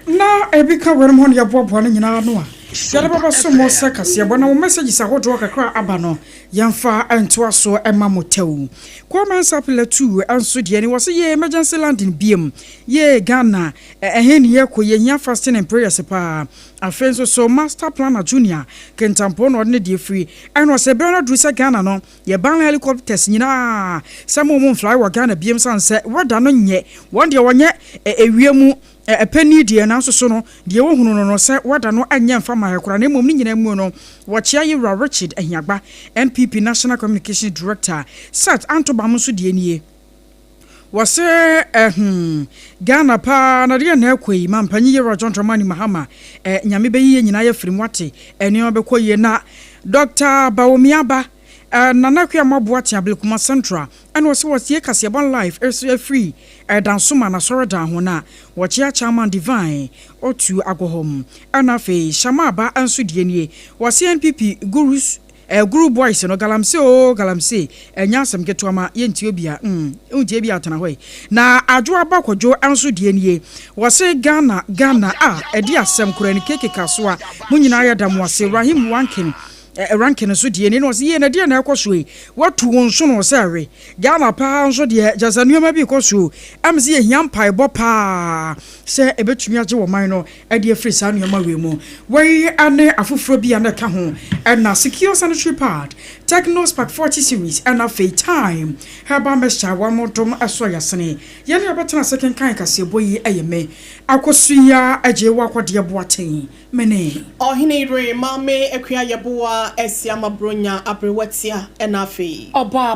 Na ebi ka weinom ho na yɛboaboa no nyinaa ano a, Yɛde bɛbɛso mo sɛ kaseɛbɔ na mo messages ahodoɔ kakra aba no, yɛmfa ntoa so ma mo tɛw. Kwame Ansah Pillar 2 nso deɛ ni, wɔ se yɛ emergency landing biem. Yɛ Ghana, ɛhe ne yɛkɔ? Yɛhia fasting and prayers paa. Afei nso so Master Planner Junior Kentampo na ɔde ne deɛ firi, ɛna ɔsɛ bɛrɛ no aduru sɛ Ghana no yɛban helicopters nyinaa sɛ mo mo mfly wɔ Ghana biem, sane sɛ weather no nyɛ wɔn deɛ wɔnyɛ ewiem mu ɛpɛ deɛ. Nanso so no deɛ wɔhunu no sɛ weather no ɛnyɛ mfa ma yɛ koraa, na mmom ne nyinaa mu no wɔkyea yɛwura Richard Ahiagba, NPP National Communication Director. Sat Antobam nso deɛ nie, wɔsɛ Ghana paa na deɛ na ɛkɔ yi ma mpanyin yɛwura John Dramani Mahama Nyame bɛyi yɛ nyinaa yɛfiri mu ate nneɛma bɛkɔ yie. Na Dr Bawumia ba Nana Akua Maboa te Ablekuma Central, ɛna ɔsɛ wɔtie kaseɛbɔ live ɛso afiri Ɛdansoma n'asɔredan ho, na wɔkyea Chairman Divine otu agɔhɔm. Ɛna afei Shamaba nso deɛ nie, wɔsɛ NPP gurus guru boys no, galamsey o galamsey, ɛnyɛ asɛm ketewa ma yɛntie obi a ntie bi atena hɔ yi. Na Adwo Aba Kwadwo nso deɛ nie, wɔse Ghana, Ghana a ɛde asɛm kora ne keke so a mo nyinaa yɛda mo ase. Rahim Wankin rankin nso deɛ ni na ɔsɛ yie na deɛ na ɛkɔ so yi, watu wɔn so no sɛ ɛwe Ghana paa nso deɛ kyɛ sɛ nneɛma bi kɔ so sɛ yɛhia mpaebɔ paa sɛ ɛbɛtumi agye wɔ man no ɛde afiri saa nneɛma wei mu. Wei ne afoforɔ bi a na ɛka ho, ɛna Secure Sanitary Pad, Tecno Spark 40 series, ɛna afei Time Herbal Mixture wɔn dom ɛso yɛsene yɛne yɛbɛtena ase kenkan kaseɛbɔ yi. Ɛyɛ me Akosua Agye wɔ Akɔdeɛ Boaten mene Ɔhene yere Maame Akua Yɛboa Asiama Bronya Aberewatia, ɛna afei ɔbaa.